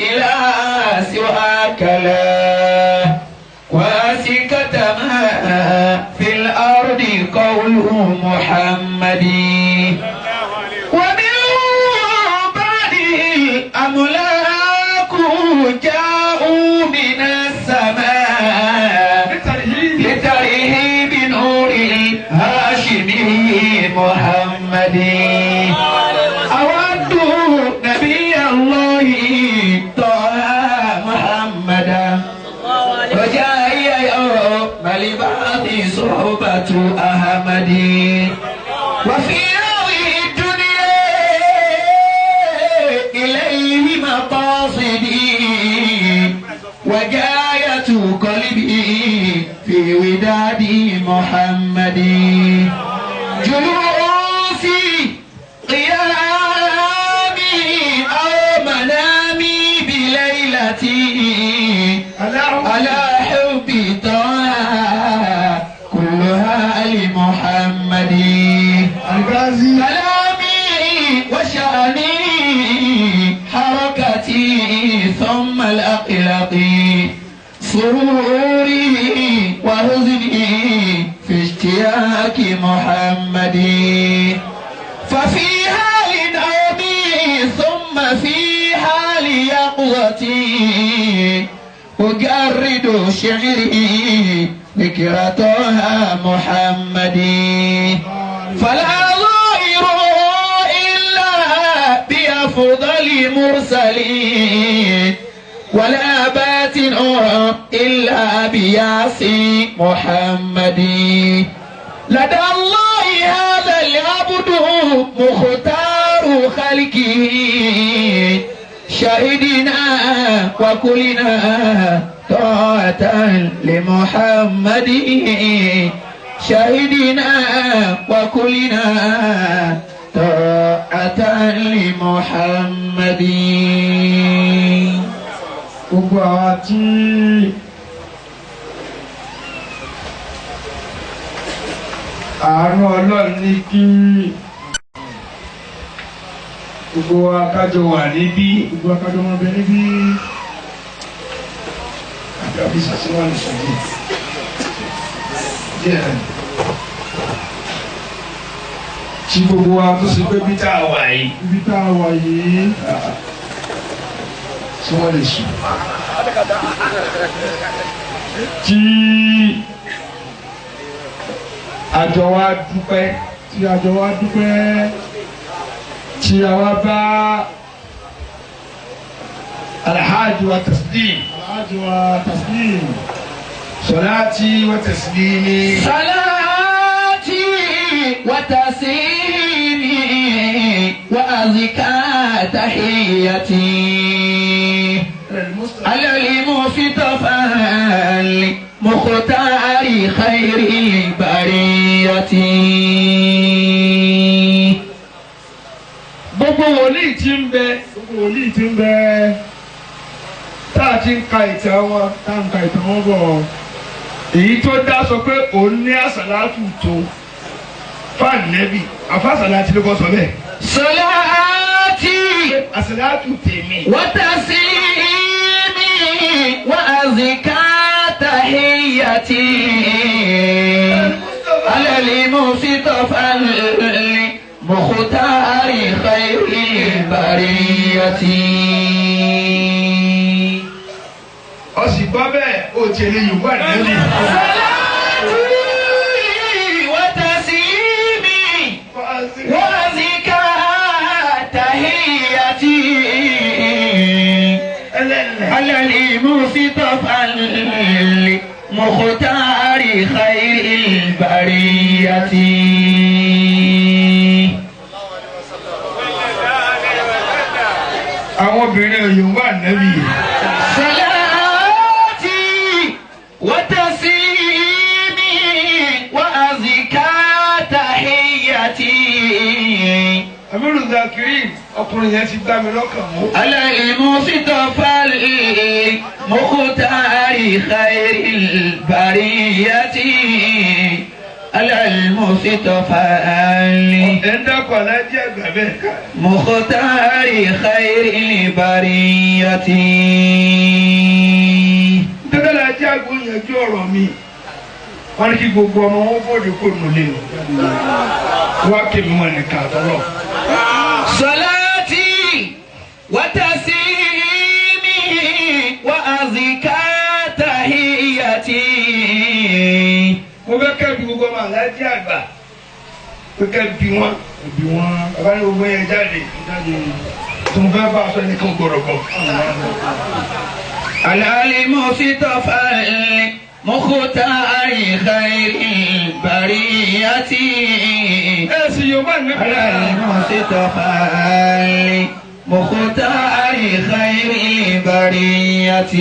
إله سواك لا واسكت ما في الأرض قول محمد. ومن بعده الأملاك جاءوا من السماء لترحيب نور الهاشمي محمد. أود نبي الله طه محمدا رجائي يوم لبعض صحبة أحمد. وفي هذه الدنيا إليه مقاصدي وجاية قلبي في وداد محمد. جلوسي قيامي أو منامي بليلتي على حب طه كلها لمحمد. كلامي وشأني حركتي ثم الأقلاق سروري وحزني في اشتياق محمد. ففي حال نومي ثم في حال يقظتي أجرد شعري ذكرى طه محمد. فلا ظاهر إلا بأفضل مرسلين ولا بات
إلا بياسين محمد لدى الله هذا العبد مختار خلقه شهدنا وكلنا طاعة لمحمد شهدنا وكلنا طاعة لمحمد.
Gbogbo àwa tí àánú Ọlọ́run ní kí gbogbo wa kájọ wà níbí. Gbogbo wa kájọ máa bẹ níbí. Àbí àbí sàṣewà ní sùn díẹ̀.
Tí gbogbo wa tó ṣe pé bí tá a wà yìí.
Ibi tá a wà yìí.
Tí wọ́n lè sùn. Tí àjọ wa dúpẹ́.
Tí àjọ wa dúpẹ́.
Tí a wá bá Alhaji wa Taslim.
Alhaji wa Taslim.
Salati wa taslimi.
Salati wa taslimi wa azka tahiyati. على المصطفى المختار خير البرية.
Gbogbo wòlíì tí ń bẹ.
Gbogbo wòlíì tí ń bẹ.
Tá a ti ń ka ìtàn wọn.
Tá a ń ka ìtàn wọn bọ̀.
Èyí tó dá sọ pé òun ní àsàlátù tó fáànẹ́bì àfàsàlátì ló kọ́ sọ bẹ́ẹ̀.
Salati
àsàlátù tèmi.
Wa taslimi wa azka tahiyyati ala al-mustafa al-mukhtar khayril bariyati.
Ó sì gbọ́ bẹ́ẹ̀ ó ti lè yòówù àdéhùn.
Salati wa taslimi wa azka tahiyyati على المصطفى المختار خير البرية.
Àwọn obìnrin òyìnbó ànábì.
Salati wa taslimi wa azka tahiyyati.
Amiru Zakirin ọkùnrin yẹn ti gbá mi lọ́kàn mú.
على المصطفى المختار خير البرية. على المصطفى
Ẹ ń dákọ̀ alájí àgbà bẹ́ẹ̀ ká.
المختار خير البرية.
Nítorí alájí àgbà yanjú ọ̀rọ̀ mi. Wọ́n ní kí gbogbo ọmọ wọn bóde kó nulẹ̀ o. Wọ́n á kémi wọn nìkan àtọ́rọ̀.
Salati wa taslimi wa azka tahiyyati.
Mo fẹ́ kẹ́ bí gbogbo ọmọ alájí àgbà. Pé kẹ́ bí wọn.
Bí wọ́n.
Bàbá ní gbogbo yẹn jáde.
Jáde.
Tó mo fẹ́ bá aṣọ ẹnìkan gbọ́dọ̀ gbọ́.
على المصطفى المختار خير البرية.
Ẹ sì yóò bá ní.
على المصطفى المختار خير البرية.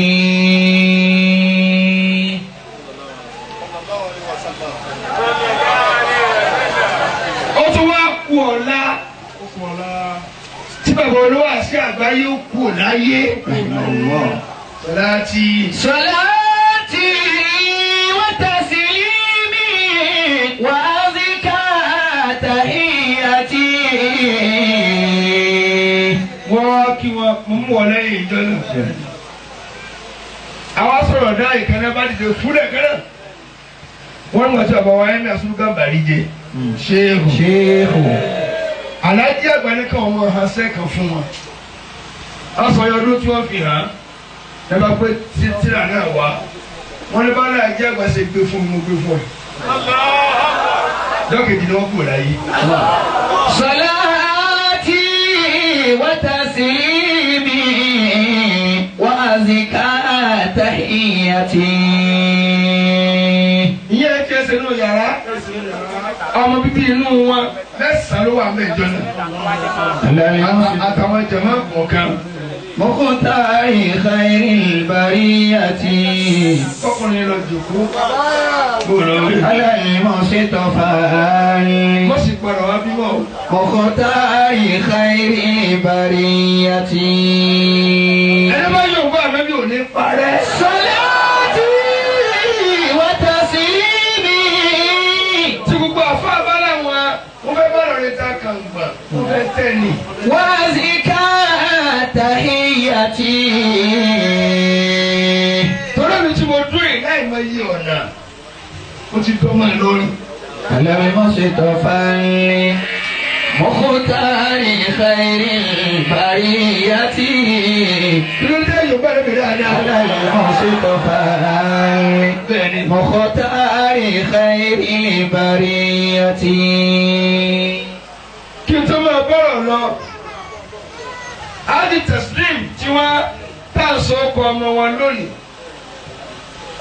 Ó tún wá kú ọ̀la.
Ó kú ọ̀la.
Tí bàbá olówó àti àgbáyé ó kú láyé. Salati.
Salati wa taslimi wa azka tahiyyati.
Wọ́n wá kí wọn mú wọn lẹ́yìn ìjọ náà. Àwa sọ̀rọ̀ dá ìkànnì bá dìde fúlẹ̀ kẹ́lẹ̀. Wọ́n ní wọ́n ti bàbá wa ẹ̀mí àsúlùkà bàrí jẹ. Ṣéhù.
Ṣéhù.
Alájí àgbà ní káwọn ọmọ ọ̀hánṣẹ́ kan fún wọn. Aṣọ ọdún tí wọ́n fi hàn án. Ẹ bá pé tíra náà wá. Wọ́n ní bá alájí àgbà ṣe gbé fún mi, mo gbé fún ẹ. Dọ́kìtì ni wọ́n kúrò láyé.
Salati wa taslimi wa azka tahiyyati.
البرية.
Ìyẹn kí ẹsẹ̀ nínú yàrá ọmọ bíbí inú wọn mẹ́sàn-án ló wà mẹ́jọ náà àtàwọn jẹ̀mọ́ kọ̀ọ̀kan.
مختار خير البرية.
Ọkùnrin lọ jòkó.
على المصطفى.
Wọ́n sì padà wá bímọ.
مختار خير البرية.
Ẹni bá yóò gbọ́ ànábì ò ní parẹ́.
صلاتي وتسليمي.
Tí gbogbo àfa bá láwọn wọ́n fẹ́ bá lọ́rẹ́ ta kàǹgbà wọ́n fẹ́ tẹ̀ ní.
وأزكى تحيتي.
Torí mi tí mo dúró yìí láì mọ iye ọ̀nà mo ti dọ́mọ Ìlọrin.
على المصطفى مختار خير البرية.
Kí ló dé Yorùbá rẹ̀ bẹ̀rẹ̀ dáadáa?
على المصطفى
Bẹ́ẹ̀ni.
مختار خير البرية.
Kí n tó máa bọ̀rọ̀ lọ, Adi Teslim tí wọ́n tá à ń sọ ọkọ̀ ọmọ wọn lónìí.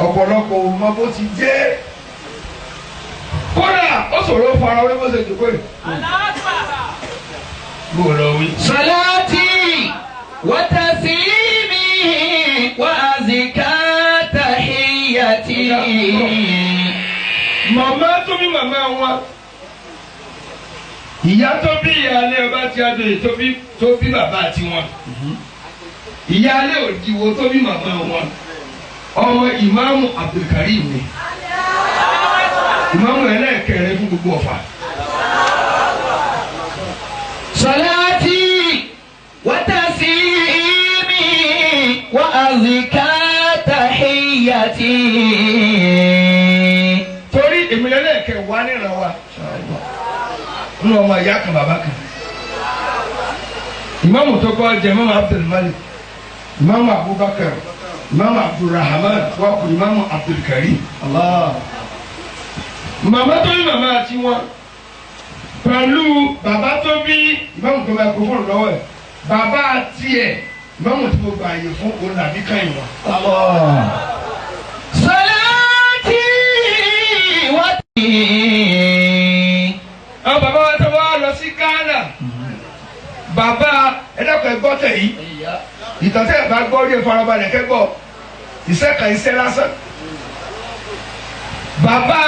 Ọ̀pọ̀lọpọ̀ ò mọ bó ti jẹ́. Kódà ó ṣòro fara orí bó ṣe jòkó yìí. Bó lọ wí.
صلاتي وتسليمي وأزكى تحيتي.
Màmá tó bí màmá wọn. Ìyá tó bí ìyáálé ọba tí a dòye tó bí bàbá tiwọn. Ìyáálé òdiwọ tó bí màmá wọn. Ọmọ ìmáàmù Abdulkarim ni. Ìmáàmù ẹlẹ́ẹ̀kẹrin fún gbogbo Ọ̀fà.
صلاتي وتسليمي وأزكى تحيتي.
Torí èmi lẹ́lẹ́kẹ̀ wá níran wa. Nínú ọmọ ìyá kan bàbá kan. Ìmáàmù tó kọ́ jẹ́ Ìmáàmù Abdulmalik, Ìmáàmù Abubakar, Ìmáàmù Abdulrahman, wọ́n kù Ìmáàmù Abdulkarim.
Allah.
Màmá tó bí màmá àti wọn pẹ̀lú bàbá tó bí ìmáàmù tó microphone lọ́wọ́ ẹ̀ bàbá tiẹ̀ ìmáàmù tí mo gbà àyè fún òun làbí kan ìwọ̀n.
Allah. صلاتي وتسليمي.
Àwọn bàbá wa tó wá lọ sí Ghana, bàbá ẹ̀dọ́kọ̀ ẹ̀gbọ́ tẹ̀ yìí, ìtàn tẹ̀ bá gbọ́ rí ìfarabalẹ̀ kẹ́gbọ́ iṣẹ́ kan iṣẹ́ lásán. Bàbá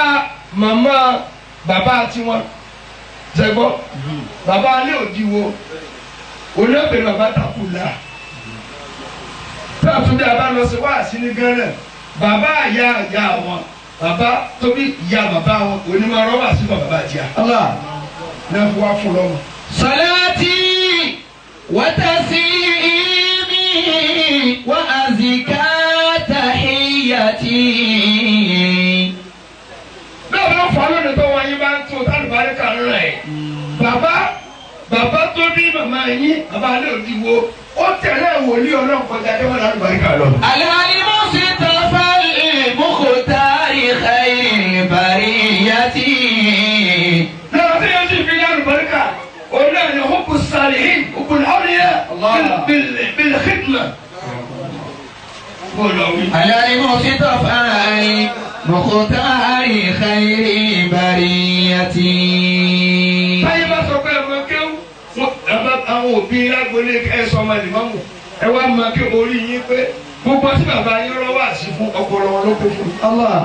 màmá bàbá tiwọn ṣẹgbọ́ bàbá alẹ́ òdiwo olóògbé bàbá takùlà táàtúndé abá lọ sí wáàsí ní Ghana, bàbá àyà àyà wọn bàbá tóbi ìyá bàbá wọn onímọ̀ rọ́bà sí bàbá àjíà
Allah.
náà fi wá fún lọ́mọ.
صلاتي وتسليمي وأزكى تحيتي.
Bẹ́ẹ̀ bá fọ́ lónìí tó wọ́n yín bá ń tó tálùbáríkà rẹ̀. Bàbá bàbá tó bí màmá yín bàbá alẹ́ òdiwo ó tẹ̀lé wòlíì Ọlọ́run kọjá dé wọn lálùbáríkà lọ.
على المصطفى المختار خير البرية.
Lọ́wọ́ tí yóò sì fi lálùbáríkà òun náà ni hubbu salihin hubbu al-awliya bil khidma. Bó lọ wí.
على المصطفى المختار خير البرية.
Táyé bá sọ pé ẹ mọ kéwú, àwọn òbí lágbolé ẹ sọ ọmọ ìmọ̀mù ẹ wá mọ kí orí yín pé gbogbo tí bàbá yín rọ́ wá sí fún ọpọlọ wọn ló kó fún.
الله.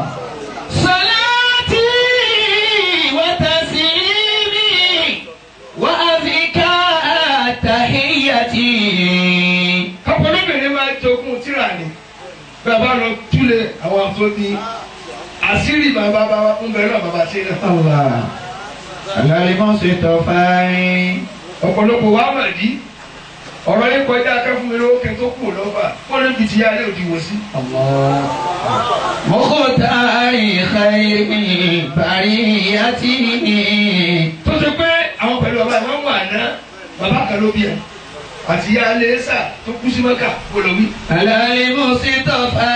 صلاتي وتسليمي وأزكى تحيتي.
Ọ̀pọ̀lọpọ̀ máa ń jogún tíra ni bàbá lọ túlẹ̀ àwọn àfọ́bí àṣírí bàbá bàbá ń bẹ̀rẹ̀ náà bàbá sí náà.
الله. على المصطفى.
Ọ̀pọ̀lọpọ̀ wa mà dí ọ̀rọ̀ yín kọjá akẹ́fún mi lówó kí n tó kù lọ́fà wọ́n lè fi ti yá ilé òdiwọ̀ sí.
الله. مختار خير البرية.
Tó ṣe pé àwọn pẹ̀lú bàbá ìwọ̀n wà ná bàbá kan ló bí ẹ̀ àti yá ilé sà tó kú sí Mẹ́kà kó lọ wí.
على المصطفى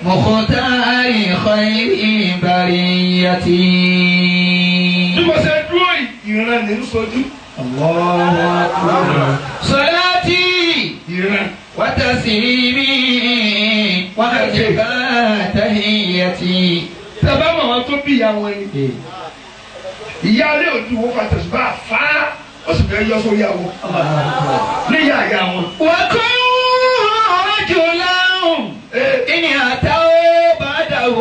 المختار خير البرية.
Bí mo ṣe dúró ìran ní ń sojú.
الله أكبر. صلاتي
Ìran.
وتسليمي وأزكى تحيتي.
Tẹ̀bá mọ̀ wọn tó bí ìyá wọn ni. Ìyá alẹ́ òdu wo fàtẹ̀sùbá fà á ó sì fẹ́ yọ sórí àwọ̀. Ní ìyá ìyá wọn.
وكن رجلا إن أتوا بعده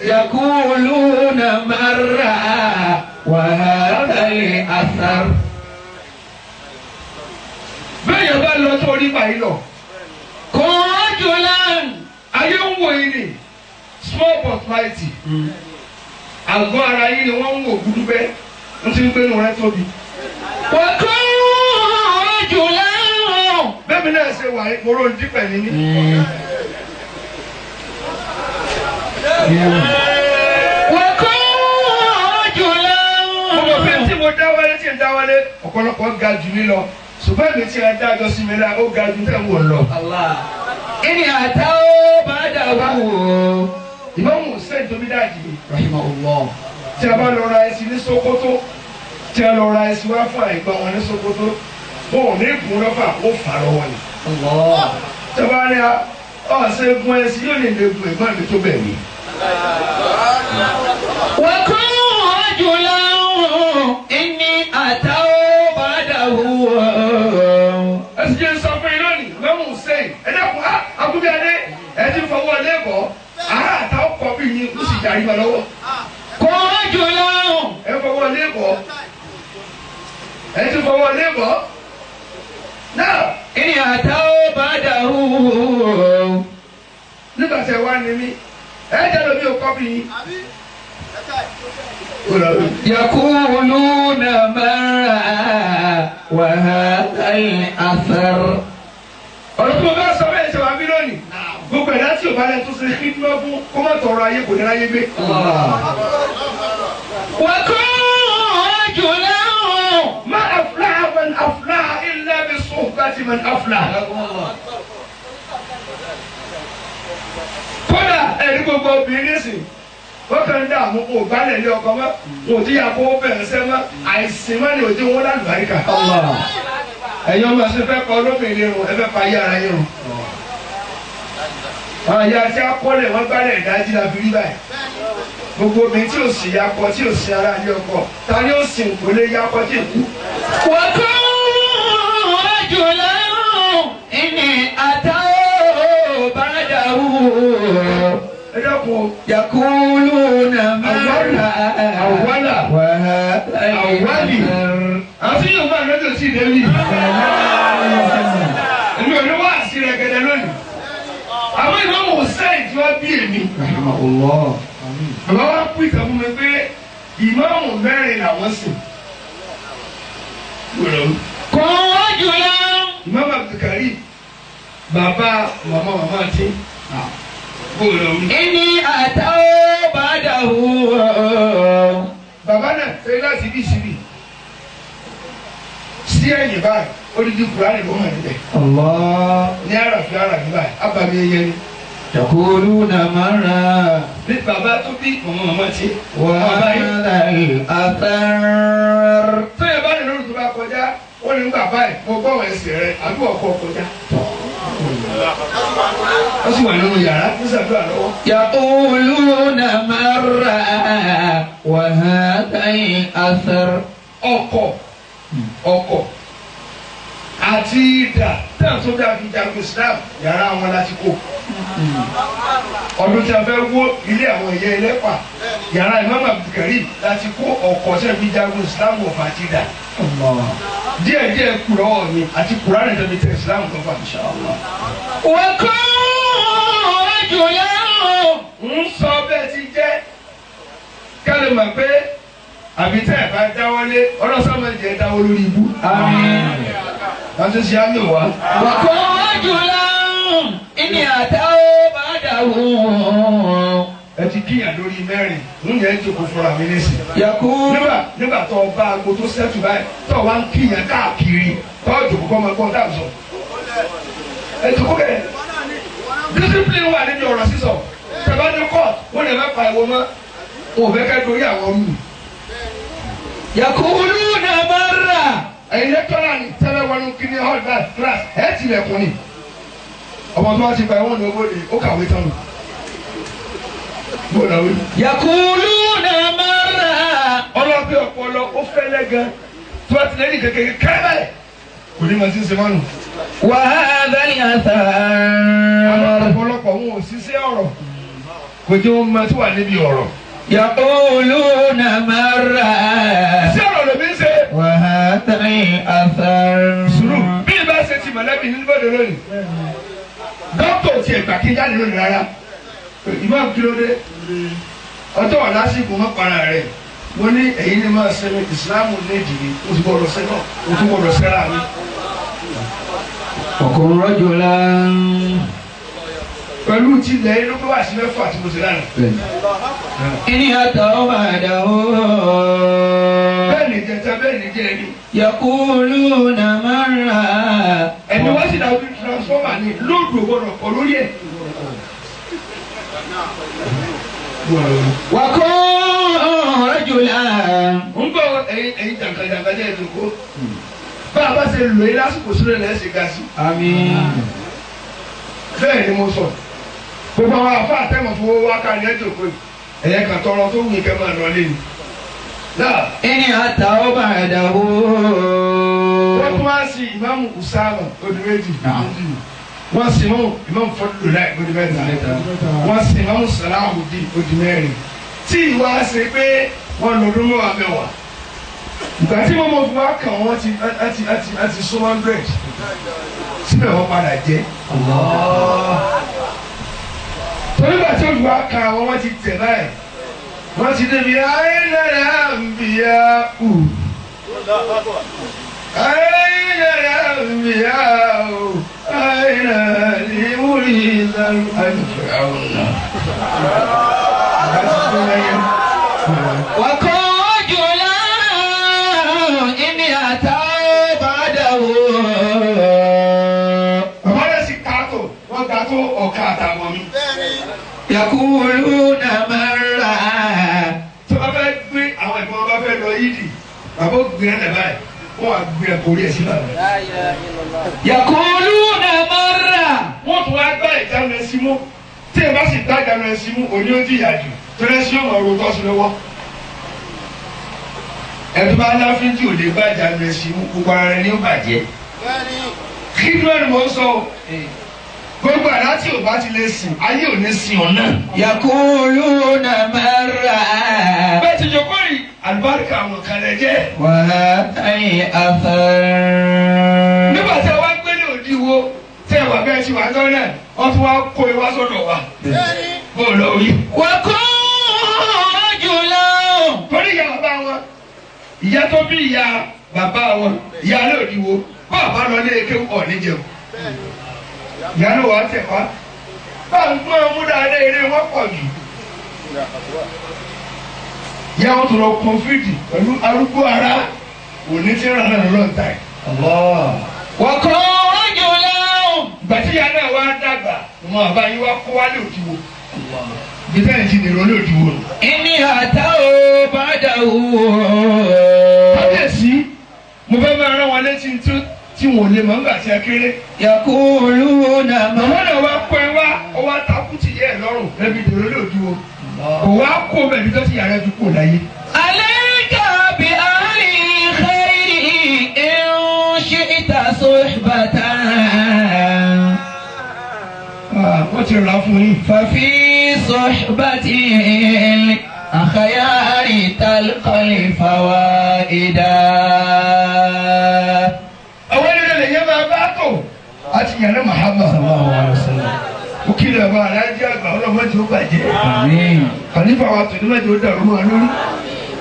يقولون مرة وهذا الأثر.
Bẹ́ẹ̀ yẹn bá lọ tó orí báyìí lọ.
كن رجلا
Ayé ń wò yín ni small but mighty. Àgọ́ ara yín ni wọ́n ń wò gúdú bẹ́ẹ̀ ń ti ń gbénu rẹ tóbi.
وكن رجلا
Bẹ́ẹ̀ mi náà ṣe wà mo rò ní dípẹ̀ ní ní.
وكن رجلا
Mo mọ̀ pé tí mo dáwọ́lé tí ń dáwọ́lé ọ̀pọ̀lọpọ̀ ga jù mí lọ. Ṣùgbọ́n èmi tí ẹ dájọ́ sí mi lá ó ga jù tẹ̀ ń wò lọ.
الله إن أتوا بعده
Ìmáàmù Hussein tóbi dáàjì mi.
رحمه الله
Tí a bá lọ ra ẹṣin ní Sókótó, tí a lọ ra ẹṣin wá fún àìgbọ́n wọn ní Sókótó, wọn ò ní kún lọ́fà ó fà lọ́wọ́ ni.
الله
Tí a bá ní a ọ̀sẹ̀ gun ẹṣin yóò lè lè gun ẹ̀gbọ́n mi tó bẹ̀ mí.
وكن رجلا إني أتوا بعده
Ẹṣin jẹ́ sọ fún yín lónìí, Ìmáàmù Hussein, ẹ dẹ́kun á Agúnbíadé, ẹ ti fọwọ́ lẹ́kọ̀ọ́, àá àtàwọn kọ bí yín ó sì darí wọn lọ́wọ́.
كن رجلا
Ẹ fọwọ́ lẹ́kọ̀ọ́, ẹ ti fọwọ́ lẹ́kọ̀ọ́. Náà
إني أتوا بعده
nígbà tí ẹ wá ní mí, ẹ jẹ́ lómi ò kọ́ bí yín.
يقولون مرة وهذا الأثر
Ọ̀rọ̀ tí mo bá sọ bẹ́ẹ̀ ṣe wà mí lónìí. Gbogbo ẹ̀dá tí ò bá lẹ tó ṣe kíndúmọ́ fún kó má tọrọ ayé kò ní ráyé gbé.
وكن رجلا
Ma aflaha man aflaha illa bi suhbati man aflaha. Kódà ẹ̀rí gbogbo obìnrin nísìn, wọ́n kàn ń dààmú kó o gbálẹ̀ lé ọkọ mọ́, kò tí ya kó o bẹ̀rẹ̀ sẹ́ mọ́, àìsàn mọ́ ni ò tí wọ́n lálùbáríkà. Ẹ̀yin ọmọ ẹ̀sìn fẹ́ kọ́ olóbìnrin rún, ẹ fẹ́ pa ayé ara yín rún. Àwọn ìyá tí a kọ́lẹ̀ wọ́n gbálẹ̀ ìdájí la fi rí báyìí. Gbogbo obìnrin tí ò sì ya kọ tí ò sí ara ilé ọkọ, ta ni ó sìn kò lè ya kọ tí ì kú.
وكن رجلا إني أتوا بعده
Ẹ dákun o.
يقولون مرة
أولا.
وهذا
أولي.
الأثر
Àwọn tí yóò máa lọ́jọ́ sí ìdẹ́wì. Èmi ò ní wá sí rẹ̀gẹ̀dẹ̀ lónìí. Àwọn Ìmáàmù Hussein tí wọ́n bí èmi.
رحمه الله
Bàbá wa kú ìtàn fún mi pé ìmáàmù mẹ́rin làwọn sìn.
كن رجلا
Ìmáàmù Abdulkarim bàbá màmá màmá tí.
إني أتوا بعده
Bàbá náà fẹ́ láti bí síbi. Sí ẹ̀yìn báyìí, odidi Kùránì ló hàn níbẹ̀.
الله
Ní àràfin àràfin báyìí, ábàmì ẹyẹ ni.
يقولون مرة
Bí bàbá tó bí màmá màmá tí. Bàbá yìí.
وهذا الأثر
Tó yẹ bá ní lórí tó bá kọjá, wọ́n ní bàbá ẹ̀ mo gbọ́ àwọn ẹsẹ̀ rẹ̀ àbí ọkọ̀ kọjá. Wọ́n sì wà nínú yàrá ní sàdúrà lọ́wọ́.
يقولون مرة وهذا الأثر
Ọkọ̀ ọkọ̀ àti ìdà náà tó dáa fi jagun Islam yàrá wọn láti kó. Ọdún tí a fẹ́ wó ilé àwọn ẹ̀yẹ ẹlẹ́pà yàrá Imam Abdulkarim láti kó ọkọ̀ tí a fi jagun Islam ọ̀fà àti ìdà.
الله
Díẹ̀ díẹ̀ kù lọ́wọ́ mi àti Kùránì tó fi tẹ Islam lọ́fà inshallah.
وكن رجلا
ń sọ bẹ́ẹ̀ ti jẹ́ kálí mọ̀ pé àbí tẹ́ ẹ̀ bá dáwọ́lé ọlọ́sàmọ̀ jẹ́ dáwọ́ lórí ibú.
آمين
láti ṣe àmì wá.
وكن رجلا إني أتوا بعده
ẹ ti kíyàn lórí mẹ́rin ń yẹn jókòó fúnra mi nísìn.
يقول
nígbà nígbà tó o bá aago tó sẹ́tù báyìí tó o wá ń kíyàn káàkiri tó o jókòó kọ́ máa gbọ́n tá à ń sọ. ẹ jókòó kẹ́ discipline wà níbi ọ̀rọ̀ sísọ tẹ̀bá ní court wọ́n lè má pa ìwọ mọ́ wọn ò fẹ́ kẹ́ dorí àwọn rúùlù.
يقولون مرة
ẹ̀yin lẹ́tọ́rà ni tẹ́lẹ̀ wọnú kíní hall bá class ẹ̀ tilẹ̀kùn ni. Ọmọ tó bá ti gba ẹ̀wọ̀n ní owó ni ó kàwé tán nù.
Yaquluna marra.
Ọlọ́pẹ́ ọpọlọ ó fẹ́lẹ́ gan. Tó bá ti lẹ́yìn kékeré kẹ́rẹ́ kò ní ma ti ń ṣe mánu.
Wa hadha al-athar.
Àwọn ọ̀pọ̀lọpọ̀ wọn ò ṣiṣẹ́ ọ̀rọ̀. Kò jẹ́ wọn máa ti wà níbi ọ̀rọ̀.
Yaquluna marra.
Ṣé ọ̀rọ̀ lèmi ń ṣe?
Wa hadha al-athar.
Sùúrù bí ìbá ṣe ti mọ̀lẹ́bí ní bọ́dọ̀ lónìí. Dókítà ò tiẹ̀ gbà kí n jáde lónìí rárá. Ìmọ̀ kí ló dé? Ọjọ́ wà lásìkò mọ́ para rẹ̀. Mo ní ẹ̀yin ni máa ṣe ìsìláàmù ní ìdìrí. Mo ti gbọ́dọ̀ ṣẹ́ náà. Mo tún gbọ́dọ̀ ṣẹ́ra mi.
Ọkùnrin rajulan.
Pẹ̀lú tilẹ̀ inú pé wà sí mẹ́fà tí mo ti lánàá.
Ìní àtàwọn bàdà ó.
Bẹ́ẹ̀ ni jẹta bẹ́ẹ̀ ni jẹ́ ẹni.
Yaquluna marra.
Ẹni wá sí dàbí transformer ni lóòdù gbọ́dọ̀ pọ̀ lórí ẹ̀.
Wa kun rajulan.
Ń bọ̀ ẹ̀yin jàǹkàjàǹkà jẹ́ ìdókòó. Bá a bá ṣe lò é lásìkò sílẹ̀ lẹ́sìn ga sí.
Àmín.
Bẹ́ẹ̀ ni mo sọ. Gbogbo àwọn afá àtẹ̀mọ̀ fowó wá ká ní ẹjọ́ pé ẹ̀yẹ kan tọrọ tó wù ní kẹ́ máa lọ lé ni.
Ìní àtàwọn bàdà ó.
Wọ́n tún wá sí ìmáàmù Usama odi méjì. Wọ́n sì ìmáàmù Fọdúlùláì odi mẹ́ta. Wọ́n sì ìmáàmù Sàláhùdí odi mẹ́rin. Tí ìwà ṣe pé wọ́n lọ́dún mẹ́wàá mẹ́wàá. Ìgbà tí mo mọ̀ fún wa kàn wọ́n ti àti sún 100 síbẹ̀ wọ́n padà jẹ́. Torí ìgbà tí olùwà kan àwọn wọ́n ti tẹ̀ báyìí. Wọ́n ti débi ayélujára ń bìyà ù. Ayélujára ń bìyà ù. Ayélujára ìmúrí ìlànà àjùfẹ́ àwọn náà.
Wa kun rajulan ìní àtàwọn bàdà ó.
Bàbá rẹ̀ sì ká tó, wọ́n ga tó ọ̀ka àtàwọn mi.
Yaquluna marra.
Tí wọ́n fẹ́ gbé àwọn ìbọn wọn bá fẹ́ lọ yídì, bàbá ó gbé ẹ̀ báyìí, wọ́n wá gbé ẹ̀ kórí ẹ̀ sí bàbá.
Yaquluna marra.
Wọ́n tún wá gbá ìjánu ẹ̀ sí mú. Tí ẹ bá sì gbá ìjánu ẹ̀ sí mú, òní ó jìyà jù. Torí ẹ sí ọmọ ọ̀rọ̀ tọ́sí lọ́wọ́. Ẹ̀dùn bá láfíjì ò lè gbá ìjánu ẹ̀ sí mú, gbogbo ara rẹ̀ ni ó bàjẹ́. Kí ló ń mọ̀ sọ? Gbogbo àdá tí ò bá ti lè sìn, ayé ò ní sìn ọ̀ náà.
Yaquluna marra.
Bẹ́ẹ̀ ti jòkó yìí, àlùbáríkà àwọn kan lè jẹ́.
Wa hadha al-athar.
Nígbà tí a wá gbé ní òdi wo, tí ẹ wà bẹ́ẹ̀ ti wà gán náà, wọ́n tún wá kó e wá sọ́dọ̀ wa. Bó o lọ rí.
Wa kun rajulan.
Torí ìyá bàbá wọn, ìyá tó bí ìyá bàbá wọn, ìyá lóòdì wo, bá a bá lọ lé eke ọ̀ ní jẹun. Ìyá ló wà á tẹ̀ wá. Bá a ń gbọ́n mú dáadáa eré wọn pọ̀ jù. Ìyá wọn tó lọ kọ̀nfìdì pẹ̀lú arúgbó ara òní tí ń ràn náà lọ́n ta ẹ̀.
Wa kun rajulan.
Ìgbà tí ìyá náà wá dàgbà, ọmọ àbá yín wá kó wálé òdiwọ̀. Bísẹ̀ ní ti dèrò lé òdiwọ̀ nù.
Ìní àtàwọn bàdà ó.
Kábíyèsí, mo fẹ́ máa rán wọn létí tí wọn ò lè mọ̀ nígbà tí a kéré.
Yaquluna
Màmá náà wá kó ẹ wá, ó wá takú tì yẹ ẹ lọ́rùn lẹ́bi dèrò lé òdiwọ̀. Kò wá kó bẹ̀rẹ̀ tó ti yàrá fi kó láyé.
Alayka bi ahli khayri in shi'ta suhbatan.
Wọ́n ti rà fún yín.
Fafi suhbatil akhyari talqal fawaida.
Àwọn ènìyàn lè yẹ máa bá tò àti yàrá Muhammad.
Sallallahu alaihi wasallam.
Ó kìlọ̀ bá aláàjì àgbà ọlọ́mọdé ó bàjẹ́.
Àmín.
Khalifa wa tòní mẹ́jọ ó dàrú mọ́ lórí.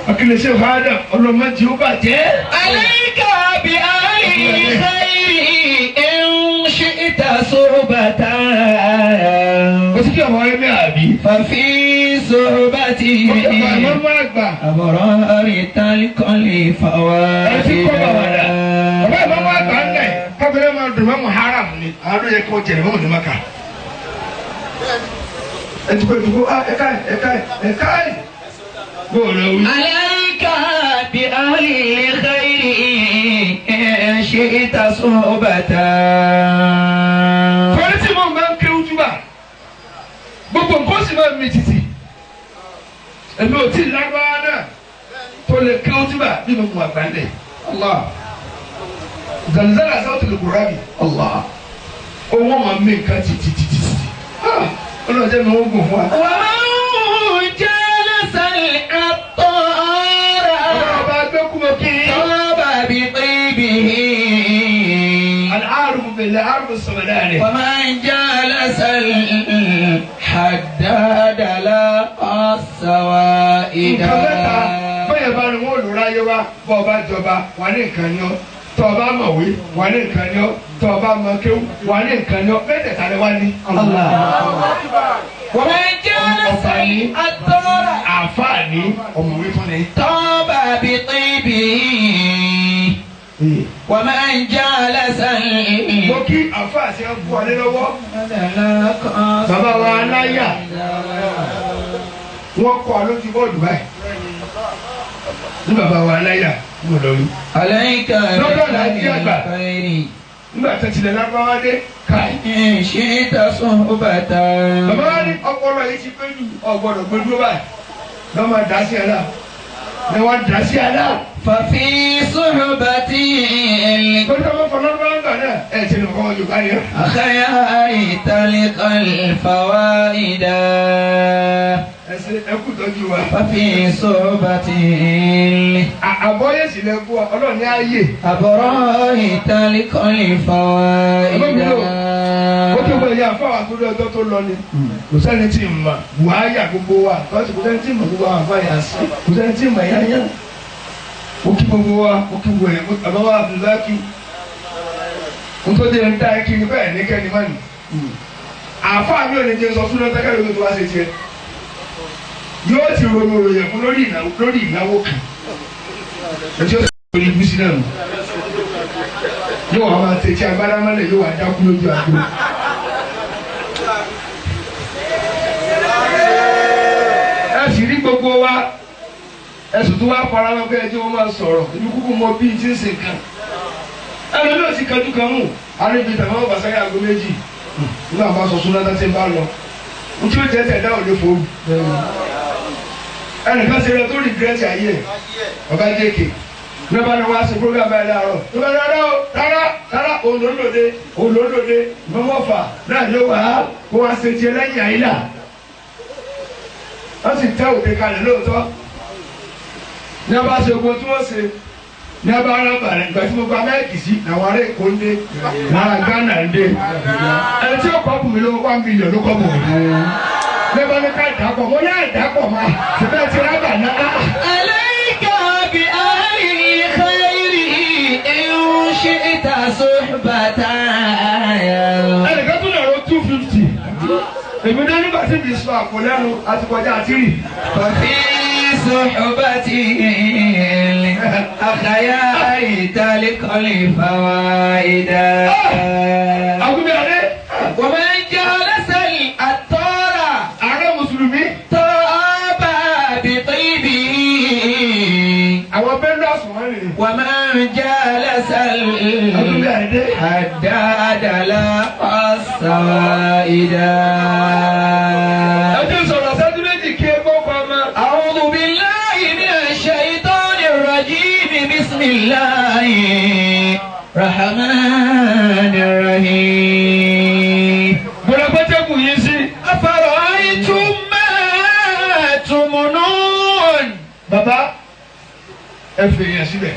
Akílẹ̀ṣẹ́ fàádà ọlọ́mọdé ó bàjẹ́.
Alayka bi ahli khayri in shi'ta suhbatan.
Ó ti kí ọmọ ẹgbẹ́ àbí.
Fafi suhbati
Ó kí ọmọ ẹgbẹ́ àgbà.
abrari talqal
Ẹ ti kọ́ bàbá dà.
fawaida.
Bàbá ìmọ̀ àgbà ń lẹ̀. Kábílẹ̀ máa dùn mọ́ Muharram ni. Àwọn yẹ kó jẹ̀rẹ̀ mọ́ ní Maka. Ẹ ti kọ́ ìdúgbò ẹ̀ka ẹ̀ka ẹ̀ka ẹ̀. Bóòlù wí.
Alayka bi ahli khayri in shi'ta suhbatan.
Torí tí mo máa ń Èmi ò tí ì lágbára náà tó lè kí ó túbà bí mo mú àgbà ńlẹ̀. Allah. Zalzala sáwọ́tò lè kúrò rábì. Allah. Owó máa mí nǹkan títí. Ọlọ́run jẹ́ mi wọ́n gùn fún wa.
ومن جالس العطار
Ọba gbẹ́kúmọ̀ kí.
طاب بطيبه
Al-Arif billah Arif as-Samadani.
ومن جالس الحداد لاقى السوائد
Nǹkan mẹ́ta bẹ́ẹ̀ bá ní wọ́n lò ráyé wá bọ́ ọba jọba wà ní nǹkan ni ọ́ tọ́ ọba mọ̀wé wà ní nǹkan ni ọ́ tọ́ ọba mọ̀kéwú wà ní nǹkan ni ọ́ mẹ́tẹ̀ẹ̀ta ni wá ní.
الله ومن جالس العطار
Àfáà ní ọ̀mọ̀wé tún ni.
طاب بطيبه ومن جالس
Mo kí àfáà sí ẹ kú alẹ́ lọ́wọ́. Bàbá wa aláyà wọ́n kọ́ lójú bọ́ọ̀lù báyìí. Ní bàbá wa aláyà mo lọ rí.
عليك
Lọ́dọ̀ làájí àgbà.
بالخير
Nígbà tó tilẹ̀ lágbáwá dé káì.
إن شئت صحبة
Bàbá wa ní ọpọlọ yìí ti pé jù ọgbọ́dọ̀ gbé dúró báyìí. Lọ́mọ dá sí ẹ náà. Ní wọ́n dá sí ẹ náà.
ففي صحبتي
Torí ọmọ fọlọ́ bá ń gbà náà ẹ̀ ṣe ní ọkọ Yorùbá ni.
الخيار تلقى الفوائد
Ẹ ṣe ẹ kú tọ́jú wa.
ففي صحبتي
Àbọ̀yé sì lẹ kú wa, Ọlọ́run ní ààyè.
الأبرار تلقى الفوائد
Ó tó gbọ́ ìyá àfáwà tó lé ọjọ́ tó lọ ni. Kò sẹ́ni tí ì mọ̀ wàáyà gbogbo wa. Kò sẹ́ni tí ì mọ̀ gbogbo àwọn àfáyà sí. Kò sẹ́ni tí ì mọ̀ yáyá. Ó kí gbogbo wa, ó kí gbogbo ẹ̀ bàbá wa Abdulbaki. N tó dé ń dá ẹ kí ni bẹ́ẹ̀ ní kẹ́ni má nì. Àfáà mi ò ní jẹ́ sọ súná tẹ́kẹ́ lórí tó wá ṣe tiẹ̀. Yóò ti ronú ròyìn fún lórí ìnáwó kan. Ẹjọ́ sọ lórí ibùsí náà nù. Yóò wá máa tẹ̀sí agbára mọ́lẹ̀ yóò wá dákú lójú àgbo. Ẹ sì rí gbogbo wa ẹsùn tó wá para wọn pé ẹjọ́ wọn máa sọ̀rọ̀ ibi kúkú mọ bí tí ń ṣe nǹkan. Ẹnu náà ti kanjú kan mú àríbi tàbí wọn bàṣẹ́ aago méjì nígbà bá sọ súná tí ń bá lọ. N tí ó jẹ́ tẹ̀dá ò lè fòrú. Ẹnìkan ṣe rẹ tó rìgírẹ́tì ayé ẹ̀ ọba jẹ́kẹ̀ ní ọba ní wá sí program báyìí láàárọ̀ ní ọba rárá o rárá rárá òun ló ń lòde òun ló ń lòde mọ́mọ́fà náà ló wà á kó wá ṣe tiẹ̀ lẹ́yìn àyílà wọ́n sì tẹ́ òde kalẹ̀ lóòótọ́ ní ọba ṣe ogun tí wọ́n ṣe ní ọba arábà rẹ̀ ìgbà tí mo gba mẹ́ẹ̀kì sí làwọn ará Èkó ń dé lára Ghana ń dé ẹni tí ó kọ́ bùnmi ló 1 million ló kọ́ bùnmi lẹ́bàá ní ká dàpọ̀ mo yá ìdàpọ̀ máa ṣùgbọ́n ti rábà náà.
عليك بأهل الخير إن شئت صحبة
ẹnìkan tún lọ 250 èmi náà nígbà tí mi sọ àpò lẹ́nu àti kọjá àti rì.
ففي صحبته الأخيار تلقى الفوائد
àgùnbí adé
ومن جالس العطار
ààrẹ mùsùlùmí
طاب بطيبه
àwọn bẹ́ńdọ̀ àsùnwọ̀n rèé.
ومن جالس
àgùnbí adé
الحداد لاقى السوائد
ẹjọ́ sọ̀rọ̀ sẹ́jú méjì kí ẹ gbọ́ pa ọmọ.
أعوذ بالله من الشيطان الرجيم بسم الله الرحمن الرحيم
gbọ́dọ̀ pẹ́tẹ́kù yín sí.
أفرأيتم ما تمنون
bàbá ẹ fi èèyàn síbẹ̀.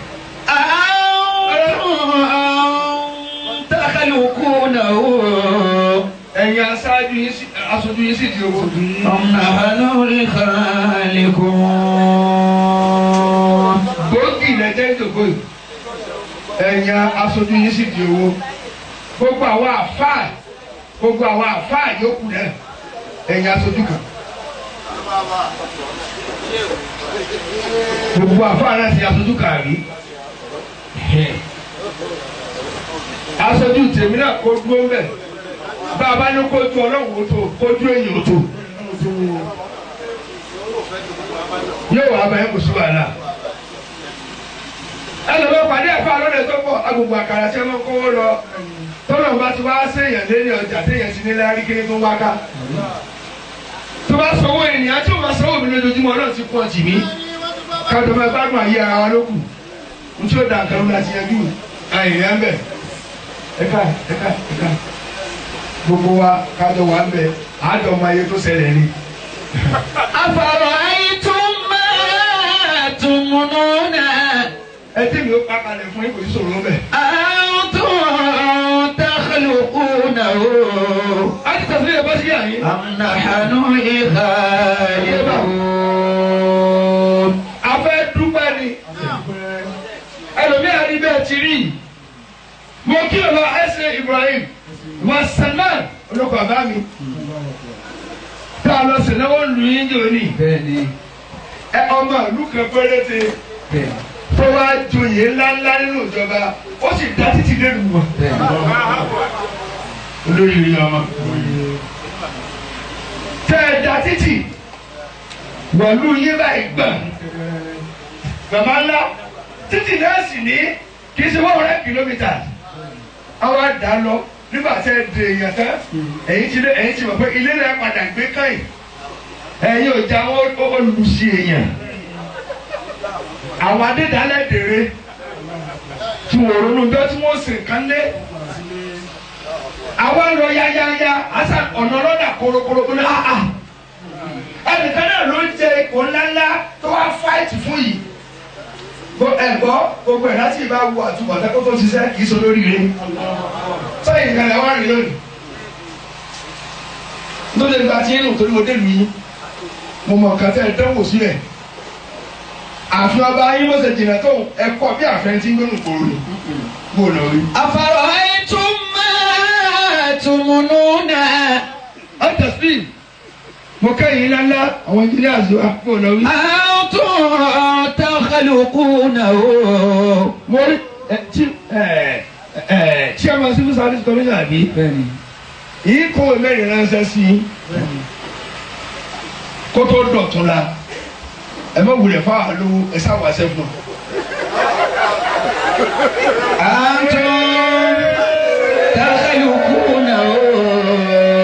أأنتم تخلقونه
ẹ̀yin aṣáájú yín sí aṣojú yín sì di owó.
أم نحن الخالقون
gbòógì lẹ́jẹ́ ìdògbò yìí. ẹ̀yin aṣojú yín sì di owó. gbogbo àwọn àfáà gbogbo àwọn àfáà yòókù náà ẹ̀yin aṣojú kan. gbogbo àfáà náà ti aṣojú kan rí. aṣojú tèmi náà kó dúró mbẹ bá a bá ní kójú ọlọ́run ó tó kójú èyàn ó tó yóò wá bá yẹn kò sí wàhálà ẹlòmọ́ pàdé ẹ̀fọ́ alọ́dẹ tó pọ̀ agbègbè àkàrà tí wọ́n kówó lọ tọ́lọ̀ bá ti wá séèyàn lé ní ọjà téèyàn ti ní lárí kí ni tó ń wá ká Tó bá sanwó ènìyàn tí ó máa sanwó mi lójoojúmọ́ náà ti kún ọtí mi. Kájọ máa gbádùn ayé ara wa lókù. N tí ó da nǹkan lóra ti yanjú àìrìn ń bẹ̀. Ẹ̀ka ẹ̀ka ẹ̀ka. Gbogbo wa kájọ wà ń bẹ̀. Àádọ́ ọmọ ayé tó ṣẹlẹ̀ ni.
أفرأيتم ما تمنون
Ẹ tí mi ó pa kalẹ̀ fún yín kò sí sòrò bẹ̀.
أنتم تخلقونه
A ti tẹ̀sílẹ̀ yẹn bọ́ sí yàrá yín.
أم نحن الخالقون
A fẹ́ dúpẹ́ ni. Ẹlòmíràn rí bẹ́ẹ̀ ti rí. Mo kí ọ̀la ẹsẹ̀ Ibrahim wa Salman olóko bàbá mi. Tá a lọ sí náwó lù yín jò ní.
Bẹ́ẹ̀ni.
Ẹ ọmọ ìlú kan péréte
Bẹ́ẹ̀ni.
tó wá joyè ńláńlá nínú ìjọba ó sì dá títì lẹ́nu wọn.
Bẹ́ẹ̀ni.
Olórí rí ọmọ. Tẹ́ ẹ dá títì wọ̀lú yín báyìí gbọ̀n. Bàbá ńlá títì náà sì ní kì í ṣe 100 kilometers. Àwa dà lọ nígbà tẹ́ ẹ dè èèyàn tán ẹ̀yin ti ẹ̀yin ti mọ̀ pé ilé rẹ̀ padà gbé káyìn. Ẹ̀yin ò já wọn olùsí èèyàn. Àwọn adédálẹ̀ dèrè tí wọ́n ronú bẹ́ẹ̀ tí wọ́n sì kán lé. Àwa ń lọ yáyáyá àṣà ọ̀nà ọlọ́dà korokoro ní àhà. Ẹnìkan náà ló ń jẹ ipò ńláńlá tó wá fáìtì fún yìí. Ẹ̀gbọ́ gbogbo ẹ̀ láti ìbá wo àtúbọ̀tán kó tó ṣiṣẹ́ kì í so lórí rẹ̀. Sẹ́yìn ìgbà lẹ́wọ̀n rìn lónìí. Lóde gba tí ń torí mo dé lu yín. Mo mọ̀ nǹkan tẹ́ ẹ dánwò sílẹ̀. Àfin ọba yín bó ṣe jìnnà tó ẹ̀kọ́ bí àfẹ́ tí ń gbónú kòrò ni. Bó lọ rí.
أفرأيتم ما تمنون
Ẹ tẹ̀sí. Mo kẹ́yìn ńláńlá àwọn engineers wa bó lọ rí.
أنتم تخلقونه
Mo rí ẹ tí ẹ ẹ chairman civil service commission àbí.
Bẹ́ẹ̀ni.
Yìí kó mẹ́rin ránṣẹ́ sí i kó tó dọ̀tún la ẹ má wulẹ̀ fáwọn alówó ẹ sáwọ́ àṣẹ fún un.
أنتم تخلقونه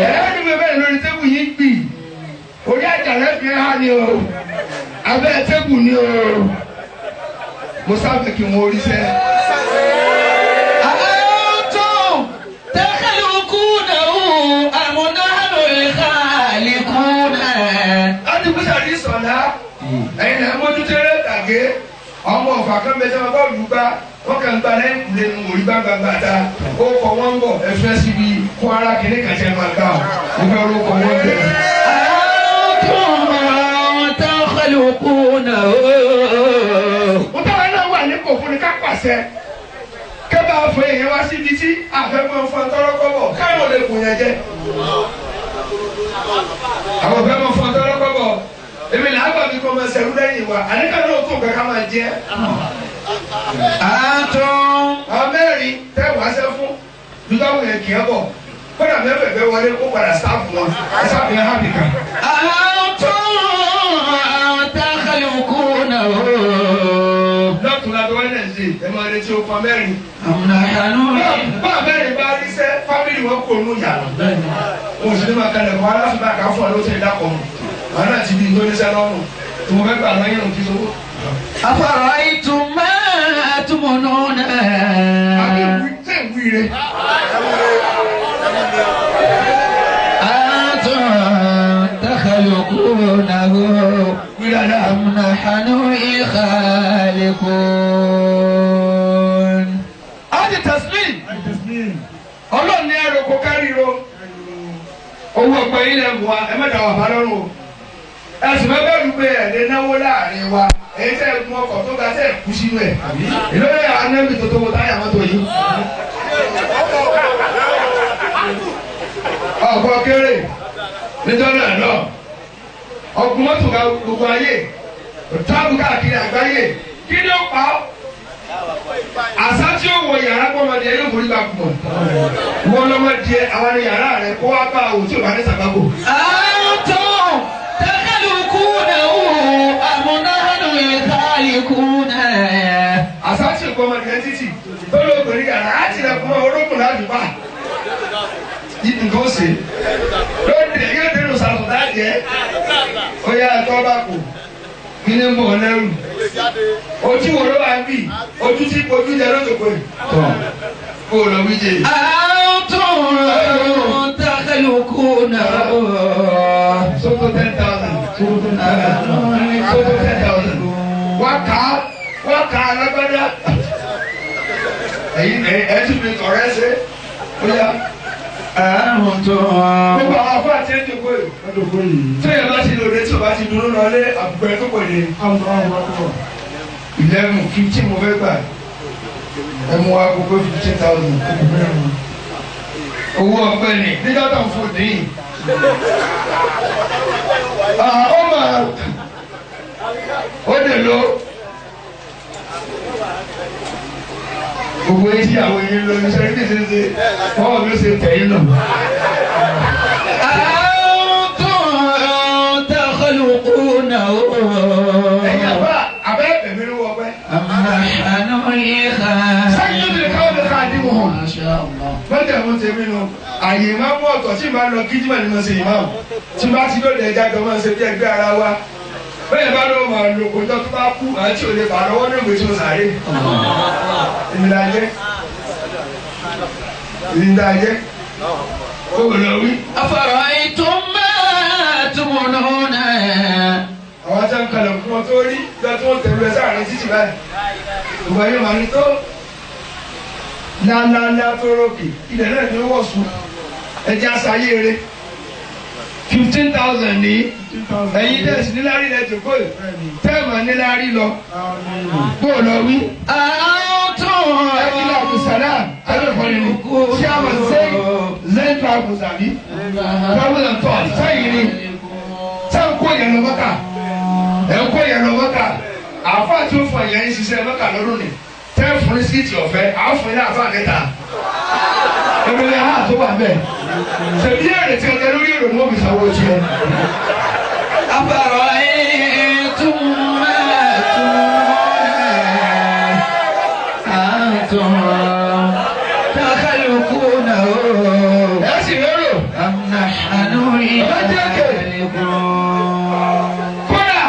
Ẹ ẹ́ ní bẹ́ẹ̀ lórí tébù yìí gbì orí àjàrẹ́ fi hàn ní o abẹ́ tébù ní o mo sábẹ́ kí n orí sẹ́.
أنتم تخلقونه أم نحن الخالقون
Adigunsa ní sọ̀lá ẹ̀yin náà mójútó eré tàgé ọmọ ọ̀fà kan bẹ sẹ́wọ̀n bọ́ọ̀lù gbá wọ́n kàn gba lẹ́yìn kùlé nu orí bá gbàgbà ta ó kọ wọ́n ń bọ̀ ẹ̀fẹ́ síbi Kwara kìnní kan tẹ́ máa gbà ọ́ mo fẹ́ orúkọ wọn bẹ̀.
أنتم تخلقونه
mo táwọn náà wà ní kò fún ni ká pàṣẹ kẹ́ bá fọ èèyàn wá síbi tí àfẹ́mọ́ fún ọtọ́rọ́kọ́bọ̀ káwọn lè kùn yẹn jẹ. Àwọn fẹ́ mọ fún ọtọ́rọ́kọ́bọ̀ èmi là á gbà mí kó máa ṣẹ̀rú lẹ́yìn wa àníkà náà tó nǹkan ká máa jẹ.
أنتم
Àwọn mẹ́rin tẹ́ wàá ṣẹ́ fún dúdú yẹn kì í bọ̀ kódà mẹ́fẹ̀ẹ́fẹ́ wọlé kó padà sáàfù wọn ẹ sáàfù yẹn hàbì kan.
أنتم تخلقونه
Lọ́tún lábẹ́ wẹ́nẹ̀sì ẹ máa retí okun mẹ́rin.
أم نحن
Bá mẹ́rin bá ríṣẹ́ fámìlì wọn kò nù yàrá. Òun sì ní máa kalẹ̀ kọ́ aláfíà ká fún ọ ló ti dákọ̀ mọ́. Àwọn náà ti di tó níṣẹ́ lọ́rùn. Tí mo fẹ́ gbà lọ́yìn òun kí sowó.
أفرأيتم ما تمنون
Àbí ìwí tẹ̀ ń wí re.
أنتم تخلقونه
Wí dáadáa.
أم نحن الخالقون
A ti tẹ̀sílì. Ọlọ́run ní ẹ̀rọ kò káríro. Owó ọ̀pẹ yín lẹ̀ mú wa, ẹ má dà wà bá lọ́rùn o. Ẹ̀sùn bẹ́ẹ̀ bẹ́ẹ̀ rú pé ẹ̀ lè náwó láàrin wa. Èyí tẹ́ ẹ gun ọkọ̀ tó ga tẹ́ ẹ kú sínú ẹ̀. Èló lè anábì tó tó wo táyà mọ́tò yìí. Ọkọ̀ kéré nítorí náà lọ. Ọkùn mọ́tò ga gbogbo ayé. Táàbù káàkiri àgbáyé. Kí ni ó pa ọ́? Àṣà tí ó wọ yàrá pọ́nmọdé yóò forí ba kùmọ̀. Wọ́n lọ́mọdé àwọn ni yàrá rẹ̀ kó wá bá òun tí ò bá ní sàbábò.
أنتم تخلقونه أم نحن الخالقون
Àṣà tí ò pọ́nmọdé títì tó ló pè ní yàrá á tilẹ̀kùn mọ́ orókùn láti bá. Nǹkan ó ṣe. Lóde yóò dénú sàtún láti bàjẹ́ ó yá ẹ̀tọ́ bá kù kí ni mò ń lẹ́rù ojú wo ló wà ń bì ojú tí ojú jẹ lójoojú yìí kó o lọ wí jẹ.
أأنتم تخلقونه
Sótó 10,000. Sótó 10,000. Wá kà á lágbádá. Ẹ̀yin ẹ̀ tún fi ọ̀rẹ́ ṣe. Ó yá.
أأنتم
Gbogbo àwọn afọ àti ẹ̀jọ̀gbọ́ yìí. Tí èèyàn bá ti lòdì tí o bá ti dúró lọlé àbùkù ẹ̀ tó pè ní. 11, 15 mo fẹ́ gbà. Ẹ mú wa gbogbo 15,000. Owó ọpẹ́ ni nígbà tó ń fò dín. Ó mà ó dè ló. Gbogbo etí àwọn èèyàn lórí sẹ́yìn ní ṣe wọ́n ló ṣe tẹ̀yìn nù.
أأنتم تخلقونه
Ẹ̀yin àbá abẹ́ bẹ̀mí ló wọ pẹ́.
أم نحن
Sẹ́yìn ló ti káwọn lè ká àdín wọn.
ما شاء الله
Lọ́jà mo ti rí nu àyè máa mú ọ̀tọ̀ tí màá lọ kíjímà ni mo ṣe ìmáàmù tí bá ti lóde ẹja jọ máa ṣe bí ẹgbẹ́ ara wa. Bẹ́ẹ̀ bá ló máa lo kòtò tó bá kú àti òde bà lọ́wọ́ ní ìwé tí mo sàárè. Èmi la jẹ́. Èmi la jẹ́. Ó lọ wí.
أفرأيتم ما تمنون
Àwọn ajá ń kalẹ̀ fún wọn tó rí bí wọ́n tí wọ́n tẹ̀lé ẹ sáàrin títì báyìí. Ìgbà yóò máa ní tó. Lálálá tó rókè. Ilẹ̀ náà ni ó wọ̀ sùn. Ẹja sáyé eré. 15,000 ní. Ẹ̀yin dẹ̀ sí níláárí lẹ jòkó yìí. Tẹ́ẹ̀mà níláárí lọ. Bó o lọ wí.
أأنتم
Ẹ̀kílà Abdulsalam. Alẹ́kọ̀ọ́ ni. Chairman Zain Zain Travels àbí? Travels and Tours. Sẹ́yìn ni. Sẹ́yìn kó yẹn lọ Mọ́kà. Ẹ̀ ń kó yẹn lọ Mọ́kà. Àáfàá tí ó fọ ìyẹn ń ṣiṣẹ́ Mọ́kà lọ́dún ni. Tẹ́ fún ní síìtì ọ̀fẹ́, àá fún ní àáfàá mẹ́ta. Èmi ni àá tó wà bẹ́ẹ̀. Ṣèbí èrè tí ọjọ́ lórí èrò ni wọ́n fi sanwó tiẹ̀.
أفرأيتم ما تمنون أأنتم تخلقونه
Ẹ sì lérò.
أم نحن الخالقون
Kódà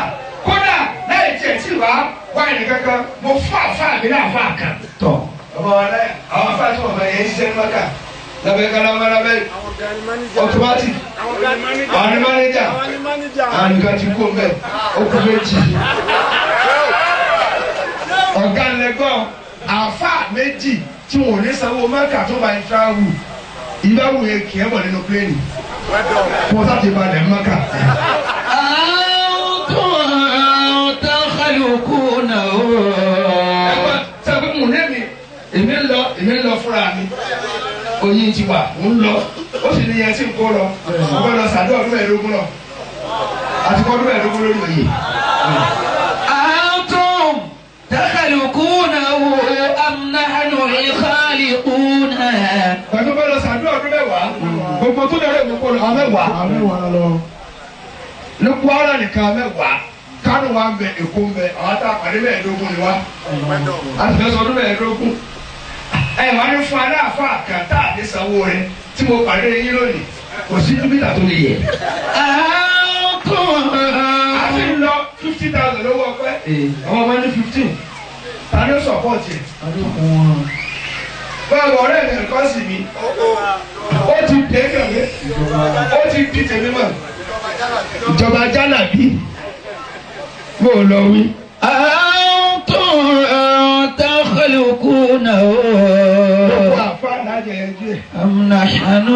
kódà láì tiẹ̀ tí wàá wá ẹnì kankan, mo fún àáfàá mi ní àáfàá kan.
tọ̀
Ọmọ wa láyà, àwọn àáfàá tí wọ́n fẹ́ yẹn ṣiṣẹ́ ní Mọ́kà. Lábẹ́ kálámá lábẹ́ automatic. Àwọn ni mánéjà. Àwọn nìkan ti kó mbẹ́, ó kú méjì. Ọ̀gá lẹ́gbọ́n, àáfàá méjì tí wọn ò ní sanwó Mọ́kà tó bá ń travel. Ìbáwò yẹn kì í bọ̀ nínú pléènì. Kó o sá ti balẹ̀ Mọ́kà.
أأنتم تخلقونه
Ẹ̀gbọ́n sẹ́gun mú ní mi èmi ń lọ fúnra mi oyin ti wà ń lọ ó sì ní yẹn tí ń kó lọ mo fẹ́ lọ sàdó ọdún mẹ́ẹ̀ẹ́dógún lọ àti kọ́ ọdún mẹ́ẹ̀ẹ́dógún lórí òye.
أأنتم تخلقونه أم نحن الخالقون
Pẹ̀lú fẹ́ lọ sàdó ọdún mẹ́wàá gbogbo tó lẹ́rọ̀ mi kó lọ àwọn mẹ́wàá ní Kwara nìkan mẹ́wàá Kánò wa ń bẹ Èkó ń bẹ àwọn tá a pàdé mẹ́ẹ̀ẹ́dógún ni wá àti fẹ́ sọ ọdún mẹ́ẹ̀ẹ́dógún ẹ wá ní fún aláàfáà kan tá a ní sanwó rẹ tí mo pàdé yín lónìí kò sí dúbìtà tó lè yẹ.
أأنتم
A ti ń lọ 50,000 lówó ọpẹ́ àwọn ọmọ ní 15 ta ló sọpọ́ọ̀tì ẹ̀. Báwo ọ̀rẹ́ mi nǹkan sì mi ó ti dé kẹ̀mí ó ti di tèmi mọ̀ ìjọba jálàbí bó o lọ wí.
أأنتم تخلقونه
Gbogbo àfa lájẹ ẹjú ẹ̀.
أم نحن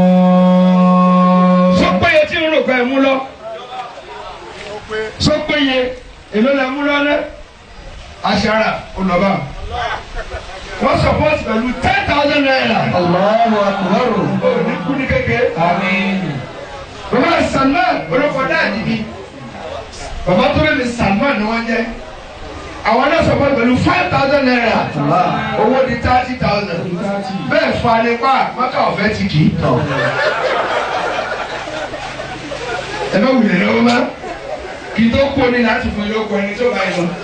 الخالقون
Sọpẹ́yẹ tí ń rò pé ẹ mú lọ. Sọpẹ́yẹ èló lẹ mú lọ lẹ. Aṣara olùbá. Wọ́n sọpọ́ọ̀tì pẹ̀lú 10,000 naira.
Allahu akbar.
Ó ní kú ní kékeré.
Àmín.
Bàbá Salman olóko náà níbí. Bàbá tó lè mi Salman ni wọ́n jẹ́. Àwọn náà sọpọ́ọ̀tì pẹ̀lú 5,000 naira. Owó di 30,000. Bẹ́ẹ̀ fa nípa mọ́kà ọ̀fẹ́ ti kì í. Ẹ bá wulẹ̀ lọ́wọ́ má. Kì í tó kó ní láti fún ilé ọkọ ẹni tó bá yìí lọ.